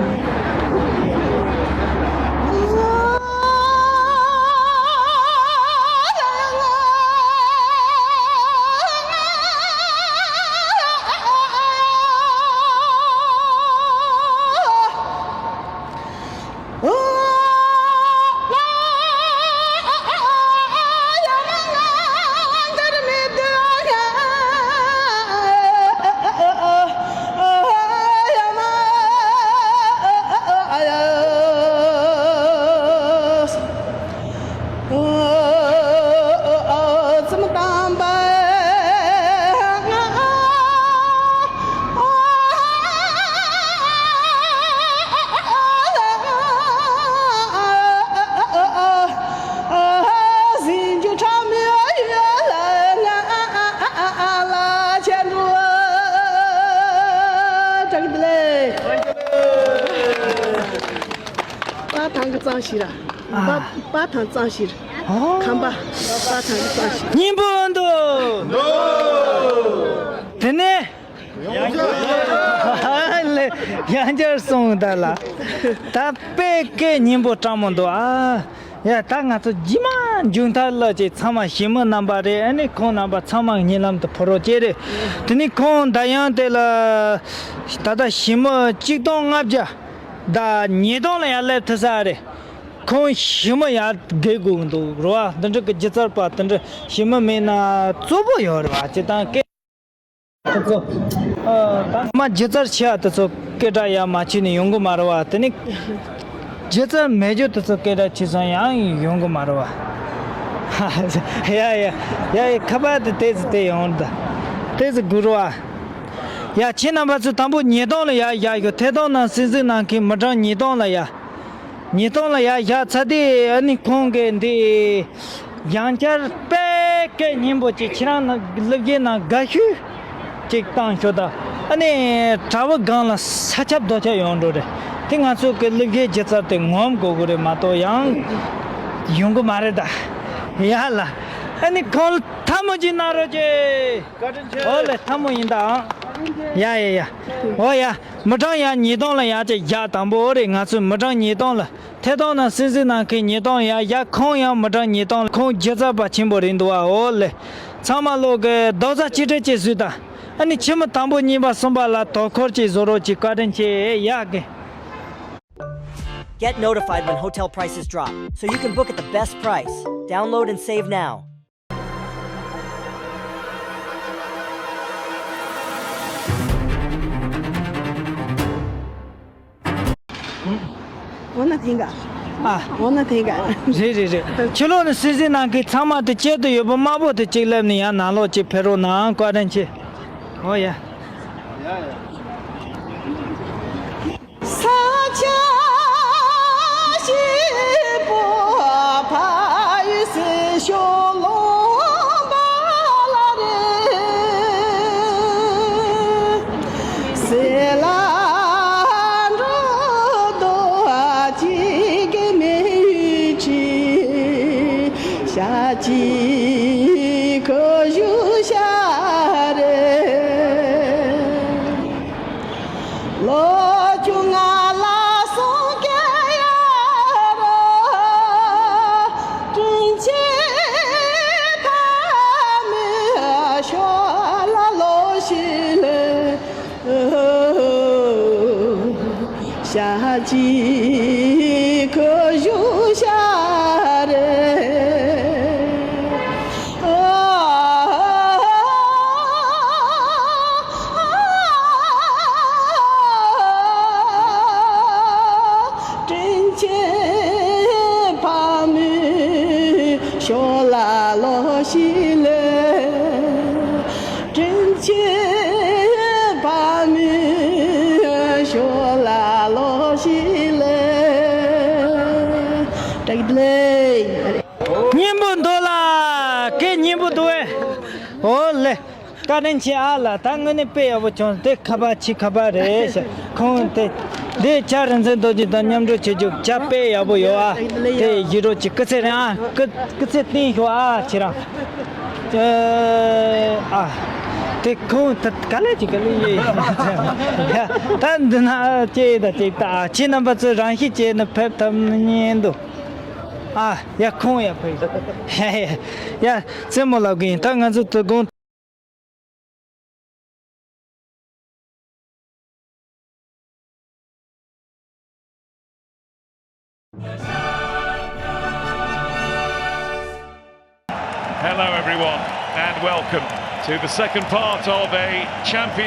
པ་ཐང་གི་གཙང་ཞིག་ར། པ་པ་ཐང་གཙང་ཞིག་ར། ཁམས་པ་པ་ཐང་གི་གཙང་ཞིག་སྙིང་པོ་འདུག་དེ་ནས། ཡང་བསྐྱར་སོང་ད་ལ། ད་དཔེ་སྐད་སྙན་པོ་སྤྲང་མོ་འདུག་ཨ། ཡ་ད་ང་ཚོ་རྗེས་མ་མཇུག་མཐར་ལ་ཅིག་ཚང་མ་ཞི་མི་རྣམ་པ་རེད། ཨ་ནི་ཁོང་རྣམ་པ་ཚང་མ་གཉིད་ལམ་དུ་ཕོ་རོག་ཅེ་རེད། དེ་ནི་ཁོང་ད་ཡང་དེ་ལ་ད་ལྟ་ཞི་མི་གཅིག་སྟོང་ལྔ་བརྒྱ་ད་ཉིས་སྟོང་ལ་ཡར་སླེབས་ཐུབ་ས་རེད། ཁོང་ཞི་མི་ཡར་རྒས་དགོས་འདུག་རོ། ཨ་འདི་འདྲ་གི་སྒྱུ་རྩལ་པ་དེ་འདྲ་ཞི་མི་མེད་ན་གཙོ་བོ་ཡོད་རེད་བ། ཅི་དང་སྐད། དེ་ཚོ། ཨ་ད་མ་སྒྱུ་རྩལ་ཆེ་བ་དེ་ཚོ་སྐད་གྲགས་ཡག་མ་བྱས་ནས་ཡོང་གི་མ་རེད་བ། དེ་ནི་སྒྱུ་རྩལ་མེད་རྒྱུ་དེ་ཚོ་སྐད་གྲགས་ཆེ་སོང་ཡང་ཡོང་གི་མ་རེད་བ། ཡ་ཡ་ཡ་ཡ་ཁ་པར་དེ་དེ་ཚོ་དེ་ཡོང་ད། དེ་ཚོ་དགོས་རེད་བ། ཡ་ཁྱེད་རྣམ་པ་ཚོ་དང་པོ་ཉིས་སྟོང་ལ་ཡར་བཞག་ཡོད། ཐད་གཏོང་ནང་གསན་གཟིགས་གནང་མཁན་མི་གྲངས་ཉིས་སྟོང་ལ་ཡར། ཉིས་སྟོང་ལ་ཡར་བཞག་ཚར་དུས་ཨ་ནི་ཁོང་གིས་འདི་ཡང་བསྐྱར་དཔེ་སྐད་སྙན་པོ་ཅིག་ཁྱེད་རང་ནང་གི་གླུ་གཞས་ནང་དགའ་ཤོས་ཅིག་བཏང་ཤོག་ད། ཨ་ནི་གྲྭ་བ་སྒང་ལ་ས་ཁྱབ་རྡོ་ཁྱབ་ཡོང་འགྲོ་རེད། དེ་ང་ཚོ་གི་གླུ་གཞས་སྒྱུ་རྩལ་དེ་ངོམ་དགོས་དགོས་རེད་མ་གཏོགས་ཡང་ཡོང་གི་མ་རེད་ད། ཡ་ལ། ཨ་ནི་ཁོང་ལ་ཐལ་མོ་ཅིག་གནང་རོགས་གྱིས། ཨོ་ལེ་ཐལ་མོ་ཡིན་ད། ཡ་ཡ་ཡ། ཨོ་ཡ། མི་གྲངས་ཡར་ཉིས་སྟོང་ལ་ཡར་ཅིག་བཞག་དང་པོ་རེད། ང་ཚོའི་མི་གྲངས་ཉིས་སྟོང་ལ་ཐད་གཏོང་ནང་གསན་གཟིགས་གནང་མཁན་ཉིས་སྟོང་ཡར་བཞག་ཁོང་ཡང་མི་གྲངས་ཉིས་སྟོང་ལ། ཁོང་སྒྱུ་རྩལ་པ་ཆེན་པོ་རེད་འདུག་ཨ། ཨོ་ལེ། ཚང་མ་ལོག་གི་རྡོག་རྩ་གཅིག་སྒྲིལ་གྱིས་བཟོས་དང་། ཨ་ནི་ཆེན་མོ་དང་པོ་གཉིས་པ་གསུམ་པ་ལ་དོ་ཁུར་གྱིས་བཟོ་རོགས་གྱིས། བཀའ་དྲིན་ཆེ་ཡག་གི། Get notified when hotel prices drop so you can book at the best price. Download and save now. འོ་ན་ཐེངས་ག་ཨ། འོ་ན་ཐེངས་ག་རེད་རེད་རེད། ཕྱི་ལོགས་ནས་གསན་གཟིགས་གནང་མཁན་ཚང་མ་དེ་དཀྱིལ་དུ་ཡོད་པ་དམར་པོ་དེ་གཅིག་སླེབས་ནས་ཡང་ནང་ལོགས་གཅིག་ཕེབས་རོགས་གནང་། བཀའ་དྲིན་ཆེ། འོ་ཡ། ཞིག་ལས། དྲིན་ཆེན་ཕ་མའི་ཞོ་ལ་ལོ་ཞིག་ལས། བཀྲ་ཤིས་བདེ་ལེགས། སྙིང་པོ་འདུག་ལ། སྐད་སྙིང་པོ་འདུག་ཨེ། ཨོ་ལེ། བཀའ་དྲིན་ཆེ་ཨ་ལ། ད་དངོས་གནས་དཔེ་ཡག་པོ་བྱུང་། དེ་ཁ་པར་ཁྱི་ཁ་པར་རེད་ཤག་ཁོང་དེ་འདི་ལྕགས་རིག་འཛིན་རྡོ་རྗེ་དང་མཉམ་འགྲོགས་བྱེད་རྒྱུ་ལྕགས་དཔེ་ཡག་པོ་ཡོད་ཨ། དེ་ཡིད་རོགས་ཀྱི་སྐུ་ཚེ་རིང་ཨ། སྐུ་སྐུ་ཚེ་བརྟན་ཤོག་ཨ་ཁྱེད་རང་། ཨ། དེ་ཁོང་ད་ག་ལེ་ཅིག་ག་ལེ་ཡེ། ད་འདི་ན་ཅེ་ད་ཅེ་ད་ཨ། ཁྱེད་རྣམ་པ་ཚོས་རང་ཤེད་བྱས་ནས་ཕེབས་ཐུབ་ན་སྙིང་འདོད། ཨ། ཡ་ཁོང་ཡ་ཕེབས། ཡ་ཡ། ཡ་རྩེད་མོ་ལབ་གི་ཡིན། ད་ང་ཚོ་དོ་དགོང་། Hello, everyone, and welcome to the second part of a Champions